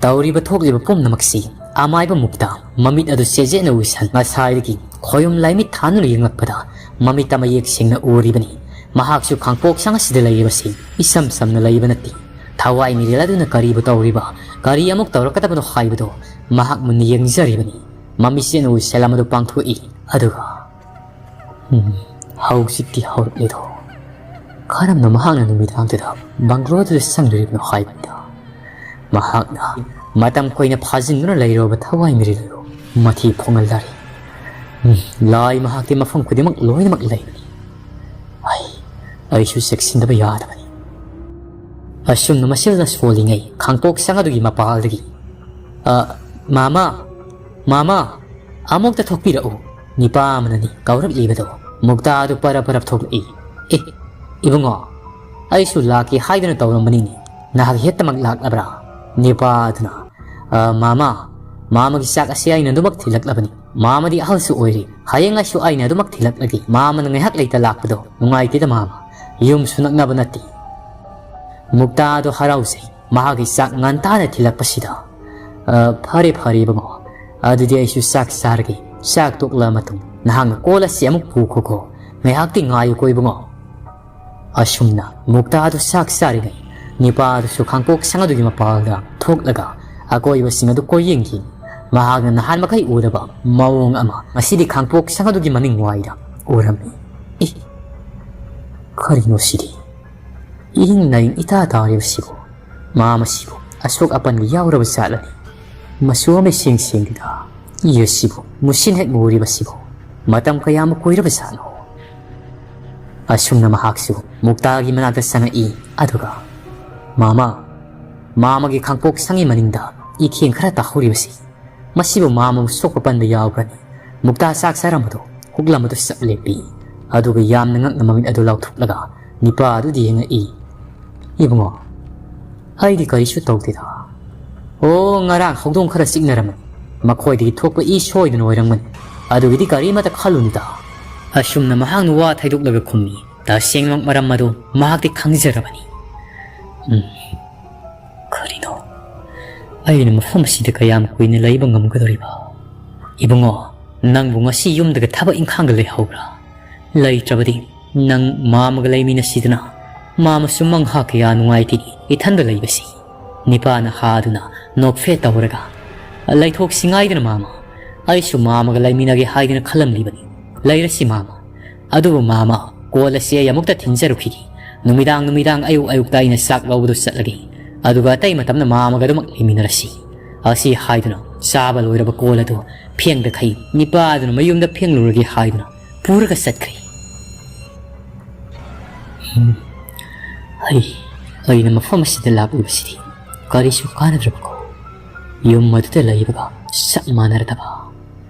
ꯇꯧꯔꯤꯕ ꯊꯣꯛꯂꯤꯕ ꯄꯨꯝꯅꯃꯛꯁꯤ ꯑꯃꯥꯏꯕ ꯃꯨꯛꯇ ꯃꯃꯤꯠ ꯑꯗꯨ ꯆꯦꯖꯦꯠꯅ ꯎꯏꯁꯟ ꯉꯁꯥꯏꯗꯒꯤ ꯈꯣꯌꯨꯝ ꯂꯥꯏꯃꯤꯠ ꯊꯥꯅꯨꯅ ꯌꯦꯡꯂꯛꯄꯗ ꯃꯃꯤꯠꯇ ꯃꯌꯦꯛ ꯁꯦꯡꯅ ꯎꯔꯤꯕꯅꯤ꯫ ꯃꯍꯥꯛꯁꯨ ꯈꯥꯡꯄꯣꯛꯁꯪ ꯑꯁꯤꯗ ꯂꯩꯔꯤꯕꯁꯤ ꯏꯁꯝ ꯁꯝꯅ ꯂꯩꯕ ꯅꯠꯇꯦ꯫ ꯊꯋꯥꯏ ꯃꯤꯔꯦꯜ ꯑꯗꯨꯅ ꯀꯔꯤꯕꯨ ꯇꯧꯔꯤꯕ, ꯀꯔꯤ ꯑꯃꯨꯛ ꯇꯧꯔꯛꯀꯗꯕꯅꯣ ꯍꯥꯏꯕꯗꯨ ꯃꯍꯥꯛ ꯃꯨꯟꯅ ꯌꯦꯡꯖꯔꯤꯕꯅꯤ꯫ ꯃꯃꯤꯠꯁꯦꯟ ꯎꯏꯁꯦꯜ ꯑꯃꯗꯨ ꯄꯥꯡꯊꯣꯛꯏ꯫ ꯑꯗꯨꯒ, ꯎꯝ, ꯍꯧꯖꯤꯛꯇꯤ ꯍꯧꯔꯛꯂꯦꯗꯣ꯫ ꯀꯔꯝꯅ ꯃꯍꯥꯛꯅ ꯅꯨꯃꯤꯗꯥꯡꯗꯨꯗ ꯕꯪꯒ꯭ꯂꯣꯗꯨꯗ ꯆꯪꯂꯨꯔꯤꯕꯅꯣ ꯍꯥꯏꯕꯅꯤꯗ꯫ ꯃꯍꯥꯛꯅ ꯃꯇꯝ ꯀꯨꯏꯅ ꯐꯥꯖꯤꯟꯗꯨꯅ ꯂꯩꯔꯨꯔꯕ ꯊꯋꯥꯏ ꯃꯤꯔꯦꯜ ꯑꯗꯨ ꯃꯊꯤ ꯐꯣꯡꯍꯜꯂꯔꯦ꯫ ꯎꯝ, ꯂꯥꯏ ꯃꯍꯥꯛꯇꯤ ꯃꯐꯝ ꯈꯨꯗꯤꯡꯃꯛ ꯂꯣꯏꯅꯃꯛ ꯂꯩꯕꯅꯤ꯫ ꯑꯩ, ꯑꯩꯁꯨ ꯆꯦꯛꯁꯤꯟꯗꯕ ꯌꯥꯗꯕꯅꯤ꯫ ꯑꯁꯨꯝꯅ ꯃꯁꯤꯅ ꯁꯣꯜꯂꯤꯉꯩ ꯈꯥꯡꯄꯣꯛꯁꯪ ꯑꯗꯨꯒꯤ ꯃꯄꯥꯜꯗꯒꯤ, "ꯑ, ꯃꯥꯃꯥ, ꯃꯥꯃꯥ, ꯑꯃꯨꯛꯇ ꯊꯣꯛꯄꯤꯔꯛꯎ꯫ ꯅꯤꯄꯥ ꯑꯃꯅꯅꯤ ꯀꯧꯔꯛꯂꯤꯕꯗꯣ"꯫ ꯃꯨꯛꯇꯥ ꯑꯗꯨ ꯄꯔꯞ ꯄꯔꯞ ꯊꯣꯛꯂꯛꯏ꯫ "ꯑꯦ, ꯏꯕꯨꯡꯉꯣ, ꯑꯩꯁꯨ ꯂꯥꯛꯀꯦ ꯍꯥꯏꯗꯨꯅ ꯇꯧꯔꯝꯕꯅꯤꯅꯦ꯫ ꯅꯍꯥꯛ ꯍꯦꯛꯇꯃꯛ ꯂꯥꯛꯂꯕ꯭ꯔꯥ?" ꯅꯤꯄꯥ ꯑꯗꯨꯅ, "ꯑ, ꯃꯥꯃꯥ, "ꯃꯥꯃꯒꯤ ꯆꯥꯛ ꯑꯁꯤ ꯑꯩꯅ ꯑꯗꯨꯃꯛ ꯊꯤꯜꯂꯛꯂꯕꯅꯤ꯫ ꯃꯥꯃꯗꯤ ꯑꯍꯜꯁꯨ ꯑꯣꯏꯔꯦ꯫ ꯍꯌꯦꯡꯉꯩꯁꯨ ꯑꯩꯅ ꯑꯗꯨꯃꯛ ꯊꯤꯜꯂꯛꯂꯒꯦ꯫ ꯃꯥꯃꯅ ꯉꯥꯏꯍꯥꯛ ꯂꯩꯇ ꯂꯥꯛꯄꯗꯣ ꯅꯨꯡꯉꯥꯏꯇꯦꯗ ꯃꯥꯃ꯫ ꯌꯨꯝꯁꯨ ꯅꯛꯅꯕ ꯅꯠꯇꯦ꯫" ꯃꯨꯛꯇꯥꯗꯣ ꯍꯔꯥꯎꯖꯩ꯫ ꯃꯍꯥꯛꯀꯤ ꯆꯥꯛ ꯉꯟꯇꯥꯅ ꯊꯤꯜꯂꯛꯄꯁꯤꯗ, "ꯑ, ꯐꯔꯦ, ꯐꯔꯦ ꯏꯕꯨꯡꯉꯣ꯫ ꯑꯗꯨꯗꯤ ꯑꯩꯁꯨ ꯆꯥꯛ ꯆꯥꯔꯒꯦ꯫ ꯆꯥꯛ ꯇꯣꯛꯂ ꯃꯇꯨꯡ ꯅꯍꯥꯛꯅ ꯀꯣꯜ ꯑꯁꯤ ꯑꯃꯨꯛ ꯄꯨꯈꯣꯀꯣ꯫ ꯉꯥꯏꯍꯥꯛꯇꯤ ꯉꯥꯏꯌꯨꯀꯣ ꯏꯕꯨꯡꯉꯣ꯫" ꯑꯁꯨꯝꯅ ꯃꯨꯛꯇꯥꯗꯨ ꯆꯥꯛ ꯆꯥꯔꯤꯉꯩ, ꯅꯤꯄꯥꯗꯨꯁꯨ ꯈꯥꯡꯄꯣꯛ ꯁꯪ ꯑꯗꯨꯒꯤ ꯃꯄꯥꯜꯗ ꯊꯣꯛꯂꯒ ꯑꯀꯣꯏꯕꯁꯤꯡ ꯑꯗꯨ ꯀꯣꯏꯌꯦꯡꯈꯤ꯫ ꯃꯍꯥꯛꯅ ꯅꯍꯥꯟ ꯃꯈꯩ ꯎꯗꯕ ꯃꯑꯣꯡ ꯑꯃ ꯉꯁꯤꯗꯤ ꯈꯥꯡꯄꯣꯛ ꯁꯪ ꯑꯗꯨꯒꯤ ꯃꯅꯤꯡ ꯋꯥꯏꯗ ꯎꯔꯝꯃꯤ꯫ "ꯏ, ꯀꯔꯤꯅꯣ ꯁꯤꯗꯤ? ꯏꯍꯤꯡ ꯅꯥꯏꯍꯤꯡ ꯏꯇꯥ ꯇꯥꯔꯤꯕꯁꯤꯕꯨ? ꯃꯥꯃꯁꯤꯕꯨ ꯑꯁꯣꯛ ꯑꯄꯟꯒ ꯌꯥꯎꯔꯕ ꯖꯥꯠꯂꯅꯤ? ꯃꯆꯨ ꯑꯃ ꯏꯁꯦꯡ ꯁꯦꯡꯗꯦꯗ꯫ ꯏ ꯑꯁꯤꯕꯨ ꯃꯨꯁꯤꯟ ꯍꯦꯛ ꯃꯨꯔꯤꯕꯁꯤꯕꯨ? ꯃꯇꯝ ꯀꯌꯥꯃꯨꯛ ꯀꯨꯏꯔꯕ ꯖꯥꯠꯅꯣ?" ꯑꯁꯨꯝꯅ ꯃꯍꯥꯛꯁꯨ ꯃꯨꯛꯇꯥꯒꯤ ꯃꯅꯥꯛꯇ ꯆꯪꯉꯛꯏ꯫ ꯑꯗꯨꯒ, "ꯃꯥꯃ, ꯃꯥꯃꯒꯤ ꯈꯥꯡꯄꯣꯛ ꯁꯪꯒꯤ ꯃꯅꯤꯡꯗ ꯏꯈꯦꯡ ꯈꯔ ꯇꯥꯍꯧꯔꯤꯕꯁꯤ, ꯃꯁꯤꯕꯨ ꯃꯥꯃꯕꯨ ꯁꯣꯛꯄ ꯄꯟꯕ ꯌꯥꯎꯕ꯭ꯔꯅꯤ?" ꯃꯨꯛꯇꯥ ꯆꯥꯛ ꯆꯥꯔꯝꯕꯗꯨ ꯍꯨꯛꯂꯝ ꯑꯗꯨ ꯆꯞ ꯂꯦꯞꯄꯤ꯫ ꯑꯗꯨꯒ ꯌꯥꯝꯅ ꯉꯛꯅ ꯃꯃꯤꯠ ꯑꯗꯨ ꯂꯥꯎꯊꯣꯛꯂꯒ ꯅꯤꯄꯥ ꯑꯗꯨꯗ ꯌꯦꯡꯉꯛꯏ꯫ "ꯏꯕꯨꯡꯉꯣ, ꯑꯩꯗꯤ ꯀꯔꯤꯁꯨ ꯇꯧꯗꯦꯗ꯫ ꯑꯣ, ꯉꯔꯥꯡ ꯍꯧꯗꯣꯡ ꯈꯔ ꯆꯤꯛꯅꯔꯝꯃꯅꯤ꯫ ꯃꯈꯣꯏꯗꯒꯤ ꯊꯣꯛꯄ ꯏ ꯁꯣꯏꯗꯅ ꯑꯣꯏꯔꯝꯒꯅꯤ꯫ ꯑꯗꯨꯒꯤꯗꯤ ꯀꯔꯤꯃꯠꯇ ꯈꯜꯂꯨꯅꯨꯗ꯫" ꯑꯁꯨꯝꯅ ꯃꯍꯥꯛꯅ ꯋꯥ ꯊꯩꯗꯣꯛꯂꯒ ꯈꯨꯝꯃꯤ꯫ ꯇꯁꯦꯡꯅꯃꯛ ꯃꯔꯝ ꯑꯗꯨ ꯃꯍꯥꯛꯇꯤ ꯈꯪꯖꯔꯕꯅꯤ꯫ ꯎꯝ, ꯀꯔꯤꯅꯣ? ꯑꯩꯅ ꯃꯐꯝ ꯑꯁꯤꯗ ꯀꯌꯥꯝ ꯀꯨꯏꯅ ꯂꯩꯕ ꯉꯝꯒꯗꯧꯔꯤꯕ? ꯏꯕꯨꯡꯉꯣ, ꯅꯪꯕꯨ ꯉꯁꯤ ꯌꯨꯝꯗꯒ ꯊꯕꯛ ꯏꯪꯈꯥꯡꯒ ꯂꯩꯍꯧꯕ꯭ꯔꯥ? ꯂꯩꯇ꯭ꯔꯕꯗꯤ ꯅꯪ ꯃꯥꯃꯒ ꯂꯩꯃꯤꯟꯅꯁꯤꯗꯅ꯫ ꯃꯥꯃꯁꯨ ꯃꯪꯍꯥ ꯀꯌꯥ ꯅꯨꯡꯉꯥꯏꯇꯦ ꯏꯊꯟꯗ ꯂꯩꯕꯁꯤ꯫ ꯅꯤꯄꯥꯅ ꯍꯥꯗꯨꯅ ꯅꯣꯛꯐꯦꯠ ꯇꯧꯔꯒ, "ꯂꯩꯊꯣꯛꯁꯤ ꯉꯥꯏꯗꯅ ꯃꯥꯃ꯫ ꯑꯩꯁꯨ ꯃꯥꯃꯒ ꯂꯩꯃꯤꯟꯅꯒꯦ ꯍꯥꯏꯗꯨꯅ ꯈꯜꯂꯝꯂꯤꯕꯅꯤ꯫ ꯂꯩꯔꯁꯤ ꯃꯥꯃ꯫ ꯑꯗꯨꯕꯨ ꯃꯥꯃ, ꯀꯣꯜ ꯑꯁꯤ ꯑꯩ ꯑꯃꯨꯛꯇ ꯊꯤꯟꯖꯔꯨꯈꯤꯒꯦ꯫ ꯅꯨꯃꯤꯗꯥꯡ ꯅꯨꯃꯤꯗꯥꯡ ꯑꯌꯨꯛ ꯑꯌꯨꯛꯇ ꯑꯩꯅ ꯆꯥꯛ ꯂꯧꯕꯗꯨ ꯆꯠꯂꯒꯦ꯫ ꯑꯗꯨꯒ ꯑꯇꯩ ꯃꯇꯝꯗ ꯃꯥꯃꯒ ꯑꯗꯨꯃꯛ ꯂꯩꯃꯤꯟꯅꯔꯁꯤ꯫" ꯑꯁꯤ ꯍꯥꯏꯗꯨꯅ ꯆꯥꯕ ꯂꯣꯏꯔꯕ ꯀꯣꯜ ꯑꯗꯨ ꯐꯦꯡꯗꯈꯩ ꯅꯤꯄꯥ ꯑꯗꯨꯅ ꯃꯌꯨꯝꯗ ꯐꯦꯡꯂꯨꯔꯒꯦ ꯍꯥꯏꯗꯨꯅ ꯄꯨꯔꯒ ꯆꯠꯈ꯭ꯔꯦ꯫ ꯎꯝ, ꯑꯩ, ꯑꯩꯅ ꯃꯐꯝ ꯑꯁꯤꯗ ꯂꯥꯛꯂꯤꯕꯁꯤꯗꯤ ꯀꯔꯤꯁꯨ ꯀꯥꯟꯅꯗ꯭ꯔꯕꯀꯣ? ꯌꯨꯝ ꯑꯗꯨꯗ ꯂꯩꯕꯒ ꯆꯞ ꯃꯥꯟꯅꯔꯗꯕ꯫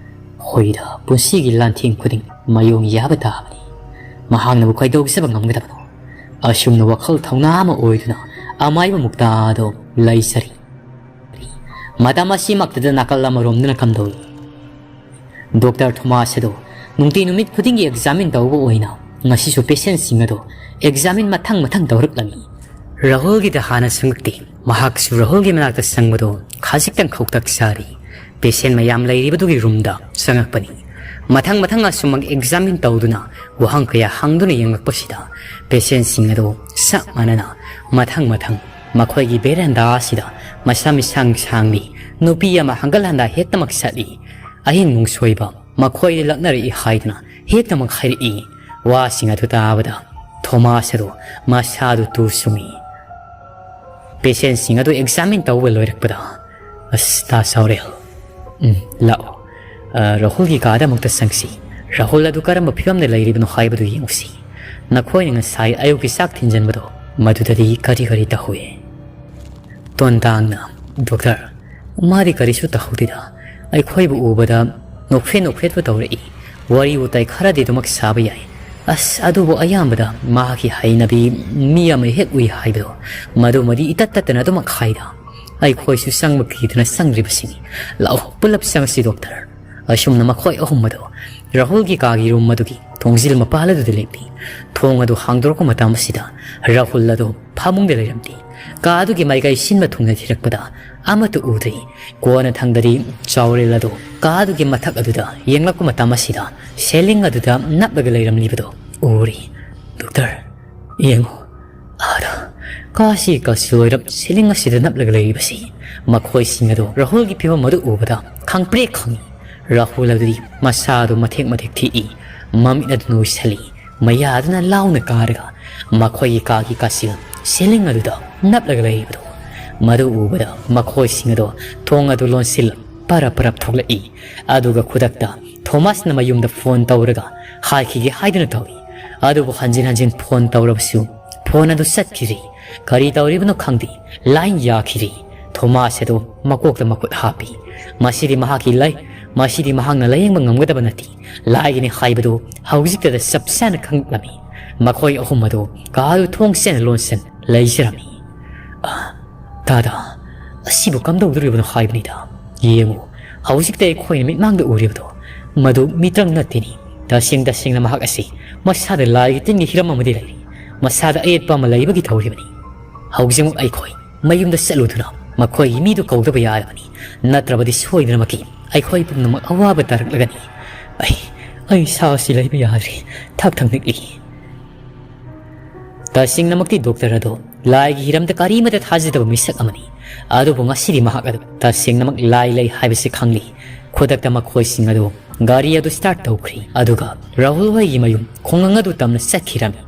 ꯍꯣꯏꯗ, ꯄꯨꯟꯁꯤꯒꯤ ꯂꯥꯟꯊꯦꯡ ꯈꯨꯗꯤꯡ ꯃꯥꯌꯣꯡ ꯌꯥꯕ ꯇꯥꯕꯅꯤ꯫ ꯃꯍꯥꯛꯅꯕꯨ ꯀꯩꯗꯧꯖꯕ ꯉꯝꯒꯗꯕꯅꯣ? ꯑꯁꯨꯝꯅ ꯋꯥꯈꯜ ꯊꯧꯅꯥ ꯑꯃ ꯑꯣꯏꯗꯨꯅ ꯑꯃꯥꯏꯕ ꯃꯨꯛꯇꯥꯗꯣ ꯂꯩꯖꯔꯤ꯫ ꯃꯇꯝ ꯑꯁꯤꯃꯛꯇꯗ ꯅꯥꯀꯜ ꯑꯃꯔꯣꯝꯗꯅ ꯀꯝꯗꯧꯏ? ꯗꯣꯛꯇꯔ ꯊꯣꯃꯥꯁ ꯑꯗꯨ ꯅꯨꯡꯇꯤ ꯅꯨꯃꯤꯠ ꯈꯨꯗꯤꯡꯒꯤ ꯑꯦꯛꯖꯥꯃꯤꯟ ꯇꯧꯕ ꯑꯣꯏꯅ ꯉꯁꯤꯁꯨ ꯄꯦꯁꯦꯟꯁꯤꯡ ꯑꯗꯨ ꯑꯦꯛꯖꯥꯃꯤꯟ ꯃꯊꯪ ꯃꯊꯪ ꯇꯧꯔꯛꯂꯝꯃꯤ꯫ ꯔꯥꯍꯨꯜꯒꯤꯗ ꯍꯥꯟꯅ ꯆꯪꯉꯛꯇꯦ꯫ ꯃꯍꯥꯛꯁꯨ ꯔꯥꯍꯨꯜꯒꯤ ꯃꯅꯥꯛꯇ ꯆꯪꯕꯗꯨ ꯈꯖꯤꯛꯇꯪ ꯈꯧꯇꯛ ꯆꯥꯔꯤ꯫ ꯄꯦꯁꯦꯟ ꯃꯌꯥꯝ ꯂꯩꯔꯤꯕꯗꯨꯒꯤ ꯔꯨꯝꯗ ꯆꯪꯉꯛꯄꯅꯤ꯫ ꯃꯊꯪ ꯃꯊꯪ ꯑꯁꯨꯝꯃꯛ ꯑꯦꯛꯖꯥꯃꯤꯟ ꯇꯧꯗꯨꯅ ꯋꯥꯍꯪ ꯀꯌꯥ ꯍꯪꯗꯨꯅ ꯌꯦꯡꯂꯛꯄꯁꯤꯗ ꯄꯦꯁꯦꯟꯁꯤꯡ ꯑꯗꯨ ꯆꯞ ꯃꯥꯟꯅꯅ ꯃꯊꯪ ꯃꯊꯪ ꯃꯈꯣꯏꯒꯤ ꯕꯦꯔꯦꯟꯗꯥ ꯑꯁꯤꯗ ꯃꯁꯝ ꯏꯁꯥꯡ ꯁꯥꯡꯕꯤ ꯅꯨꯄꯤ ꯑꯃ ꯍꯪꯒꯠ ꯍꯟꯗꯥ ꯍꯦꯛꯇꯃꯛ ꯆꯠꯂꯤ꯫ ꯑꯍꯤꯡ ꯅꯣꯡꯁꯣꯏꯕ ꯃꯈꯣꯏꯗ ꯂꯛꯅꯔꯛꯏ ꯍꯥꯏꯗꯨꯅ ꯍꯦꯛꯇꯃꯛ ꯍꯥꯏꯔꯛꯏ꯫ ꯋꯥꯁꯤꯡ ꯑꯗꯨ ꯇꯥꯕꯗ ꯊꯣꯃꯥꯁ ꯑꯗꯨ ꯃꯁꯥꯗꯨ ꯇꯨ ꯆꯨꯡꯏ꯫ ꯄꯦꯁꯦꯟꯁꯤꯡ ꯑꯗꯨ ꯑꯦꯛꯖꯥꯃꯤꯟ ꯇꯧꯕ ꯂꯣꯏꯔꯛꯄꯗ, "ꯑꯁ, ꯇꯥ ꯆꯥꯎꯔꯦꯜ, ꯎꯝ, ꯂꯥꯛꯑꯣ꯫ ꯑ, ꯔꯥꯍꯨꯜꯒꯤ ꯀꯥꯗ ꯑꯃꯨꯛꯇ ꯆꯪꯁꯤ꯫ ꯔꯥꯍꯨꯜ ꯑꯗꯨ ꯀꯔꯝꯕ ꯐꯤꯕꯝꯗ ꯂꯩꯔꯤꯕꯅꯣ ꯍꯥꯏꯕꯗꯨ ꯌꯦꯡꯉꯨꯁꯤ꯫ ꯅꯈꯣꯏꯅ ꯉꯁꯥꯏ ꯑꯌꯨꯛꯀꯤ ꯆꯥꯛ ꯊꯤꯟꯖꯟꯕꯗꯣ, ꯃꯗꯨꯗꯗꯤ ꯀꯔꯤ ꯀꯔꯤ ꯇꯧꯍꯧꯏ?" ꯇꯣꯟꯗꯥꯡꯅ, "ꯗꯣꯛꯇꯔ, ꯃꯥꯗꯤ ꯀꯔꯤꯁꯨ ꯇꯧꯍꯧꯗꯦꯗ꯫ ꯑꯩꯈꯣꯏꯕꯨ ꯎꯕꯗ ꯅꯣꯛꯐꯦꯠ ꯅꯣꯛꯐꯦꯠꯄꯨ ꯇꯧꯔꯛꯏ꯫ ꯋꯥꯔꯤ ꯋꯥꯇꯥꯏ ꯈꯔꯗꯤ ꯑꯗꯨꯃꯛ ꯁꯥꯕ ꯌꯥꯏ꯫ ꯑꯁ, ꯑꯗꯨꯕꯨ ꯑꯌꯥꯝꯕꯗ ꯃꯍꯥꯛꯀꯤ ꯍꯩꯅꯕꯤ ꯃꯤ ꯑꯃ ꯍꯦꯛ ꯎꯏ ꯍꯥꯏꯕꯗꯣ, ꯃꯗꯨꯃꯗꯤ ꯏꯇꯠ ꯇꯠꯇꯅ ꯑꯗꯨꯃꯛ ꯍꯥꯏꯗ꯫ ꯑꯩꯈꯣꯏꯁꯨ ꯆꯪꯕ ꯀꯤꯗꯨꯅ ꯆꯪꯗ꯭ꯔꯤꯕꯁꯤꯅꯤ꯫ ꯂꯥꯛꯑꯣ, ꯄꯨꯂꯞ ꯆꯪꯉꯁꯤ, ꯗꯣꯛꯇꯔ꯫" ꯑꯁꯨꯝꯅ ꯃꯈꯣꯏ ꯑꯍꯨꯝ ꯑꯗꯨ ꯔꯥꯍꯨꯜꯒꯤ ꯀꯥꯒꯤ ꯔꯨꯝ ꯑꯗꯨꯒꯤ ꯊꯣꯡꯖꯤꯜ ꯃꯄꯥꯜ ꯑꯗꯨꯗ ꯂꯦꯞꯄꯤ꯫ ꯊꯣꯡ ꯑꯗꯨ ꯍꯥꯡꯗꯣꯔꯛꯄ ꯃꯇꯝ ꯑꯁꯤꯗ ꯔꯥꯍꯨꯜ ꯑꯗꯨ ꯐꯃꯨꯡꯗ ꯂꯩꯔꯝꯗꯦ꯫ ꯀꯥ ꯑꯗꯨꯒꯤ ꯃꯥꯏꯀꯩ ꯁꯤꯟꯕ ꯊꯨꯡꯅ ꯊꯤꯔꯛꯄꯗ ꯑꯃꯠꯇ ꯎꯗ꯭ꯔꯦ꯫ ꯀꯣꯟꯅ ꯊꯪꯗꯗꯤ ꯆꯥꯎꯔꯦꯜ ꯑꯗꯨ ꯀꯥ ꯑꯗꯨꯒꯤ ꯃꯊꯛ ꯑꯗꯨꯗ ꯌꯦꯡꯂꯛꯄ ꯃꯇꯝ ꯑꯁꯤꯗ ꯁꯦꯂꯤꯡ ꯑꯗꯨꯗ ꯅꯞꯂꯒ ꯂꯩꯔꯝꯂꯤꯕꯗꯨ ꯎꯔꯤ꯫ "ꯗꯣꯛꯇꯔ, ꯌꯦꯡꯉꯨ, ꯑꯥꯗ ꯀꯥꯁꯤ ꯀꯥꯁꯤ ꯑꯣꯏꯔꯞ ꯁꯦꯂꯤꯡ ꯑꯁꯤꯗ ꯅꯞꯂꯒ ꯂꯩꯔꯤꯕꯁꯤ꯫" ꯃꯈꯣꯏꯁꯤꯡ ꯑꯗꯨ ꯔꯥꯍꯨꯜꯒꯤ ꯐꯤꯕꯝ ꯑꯗꯨ ꯎꯕꯗ ꯈꯪꯄ꯭ꯔꯦꯛ ꯈꯪꯏ꯫ ꯔꯥꯍꯨꯜ ꯑꯗꯨꯗꯤ ꯃꯁꯥꯗꯨ ꯃꯊꯦꯛ ꯃꯊꯦꯛ ꯊꯦꯛꯏ꯫ ꯃꯃꯤꯠ ꯑꯗꯨ ꯅꯣꯏꯁꯜꯂꯤ꯫ ꯃꯌꯥꯗꯨꯅ ꯂꯥꯎꯅ ꯀꯥꯔꯒ ꯃꯈꯣꯏꯒꯤ ꯀꯥꯒꯤ ꯀꯥꯆꯤꯜ ꯁꯦꯂꯤꯡ ꯑꯗꯨꯗ ꯅꯞꯂꯒ ꯂꯩꯔꯤꯕꯗꯨ, ꯃꯗꯨ ꯎꯕꯗ ꯃꯈꯣꯏꯁꯤꯡ ꯑꯗꯨ ꯊꯣꯡ ꯑꯗꯨ ꯂꯣꯟꯁꯤꯜ ꯄꯔꯞ ꯄꯔꯞ ꯊꯣꯛꯂꯛꯏ꯫ ꯑꯗꯨꯒ ꯈꯨꯗꯛꯇ ꯊꯣꯃꯥꯁꯅ ꯃꯌꯨꯝꯗ ꯐꯣꯟ ꯇꯧꯔꯒ ꯍꯥꯏꯈꯤꯒꯦ ꯍꯥꯏꯗꯨꯅ ꯇꯧꯏ꯫ ꯑꯗꯨꯕꯨ ꯍꯟꯖꯤꯟ ꯍꯟꯖꯤꯟ ꯐꯣꯟ ꯇꯧꯔꯕꯁꯨ ꯐꯣꯟ ꯑꯗꯨ ꯆꯠꯈꯤꯗ꯭ꯔꯤ꯫ ꯀꯔꯤ ꯇꯧꯔꯤꯕꯅꯣ ꯈꯪꯗꯦ, ꯂꯥꯏꯟ ꯌꯥꯈꯤꯗ꯭ꯔꯤ꯫ ꯊꯣꯃꯥꯁ ꯑꯗꯨ ꯃꯀꯣꯛꯇ ꯃꯈꯨꯠ ꯍꯥꯞꯄꯤ꯫ ꯃꯁꯤꯗꯤ ꯃꯍꯥꯛꯀꯤ ꯂꯥꯏ, ꯃꯁꯤꯗꯤ ꯃꯍꯥꯛꯅ ꯂꯥꯌꯦꯡꯕ ꯉꯝꯒꯗꯕ ꯅꯠꯇꯦ꯫ ꯂꯥꯏꯒꯤꯅꯤ ꯍꯥꯏꯕꯗꯨ ꯍꯧꯖꯤꯛꯇꯗ ꯆꯞ ꯆꯥꯅ ꯈꯪꯂꯝꯃꯤ꯫ ꯃꯈꯣꯏ ꯑꯍꯨꯝ ꯑꯗꯨ ꯀꯥ ꯑꯗꯨ ꯊꯣꯡ ꯆꯦꯅ ꯂꯣꯟꯁꯤꯟ ꯂꯩꯖꯔꯝꯃꯤ꯫ "ꯑ, ꯇꯥꯗ, "ꯑꯁꯤꯕꯨ ꯀꯝꯗꯧꯗꯣꯔꯤꯕꯅꯣ ꯍꯥꯏꯕꯅꯤꯗ꯫ ꯌꯦꯡꯉꯨ, ꯍꯧꯖꯤꯛꯇ ꯑꯩꯈꯣꯏꯅ ꯃꯤꯠꯃꯥꯡꯗ ꯎꯔꯤꯕꯗꯣ, ꯃꯗꯨ ꯃꯤꯇ꯭ꯔꯪ ꯅꯠꯇꯦꯅꯤ꯫ ꯇꯁꯦꯡ ꯇꯁꯦꯡꯅ ꯃꯍꯥꯛ ꯑꯁꯤ ꯃꯁꯥꯗ ꯂꯥꯏꯒꯤ ꯇꯤꯟꯒꯤ ꯍꯤꯔꯝ ꯑꯃꯗꯤ ꯂꯩꯔꯤ꯫ ꯃꯁꯥꯗ ꯑꯌꯦꯠꯄ ꯑꯃ ꯂꯩꯕꯒꯤ ꯊꯧꯔꯤꯕꯅꯤ꯫ ꯍꯧꯖꯤꯛꯃꯛ ꯑꯩꯈꯣꯏ ꯃꯌꯨꯝꯗ ꯆꯠꯂꯨꯗꯨꯅ ꯃꯈꯣꯏꯒꯤ ꯃꯤꯗꯨ ꯀꯧꯗꯕ ꯌꯥꯔꯕꯅꯤ꯫ ꯅꯠꯇ꯭ꯔꯕꯗꯤ ꯁꯣꯏꯗꯅꯃꯛꯀꯤ ꯑꯩꯈꯣꯏ ꯄꯨꯝꯅꯃꯛ ꯑꯋꯥꯕ ꯇꯥꯔꯛꯂꯒꯅꯤ꯫ ꯑꯩ, ꯑꯩ ꯁꯥꯁꯤ ꯂꯩꯕ ꯌꯥꯗ꯭ꯔꯦ꯫ ꯊꯛ ꯊꯛ ꯅꯤꯛꯂꯤ꯫" ꯇꯁꯦꯡꯅꯃꯛꯇꯤ ꯗꯣꯛꯇꯔ ꯑꯗꯣ ꯂꯥꯏꯒꯤ ꯍꯤꯔꯝꯗ ꯀꯔꯤꯃꯠꯇ ꯊꯥꯖꯗꯕ ꯃꯤꯁꯛ ꯑꯃꯅꯤ꯫ ꯑꯗꯨꯕꯨ ꯉꯁꯤꯗꯤ ꯃꯍꯥꯛ ꯑꯗꯨ ꯇꯁꯦꯡꯅꯃꯛ ꯂꯥꯏ ꯂꯩ ꯍꯥꯏꯕꯁꯤ ꯈꯪꯂꯤ꯫ ꯈꯨꯗꯛꯇ ꯃꯈꯣꯏꯁꯤꯡ ꯑꯗꯨ ꯒꯥꯔꯤ ꯑꯗꯨ start ꯇꯧꯈ꯭ꯔꯤ꯫ ꯑꯗꯨꯒ ꯔꯥꯍꯨꯜ ꯍꯣꯏꯒꯤ ꯃꯌꯨꯝ ꯈꯨꯡꯒꯪ ꯑꯗꯨ ꯇꯝꯅ ꯆꯠꯈꯤꯔꯝꯃꯤ꯫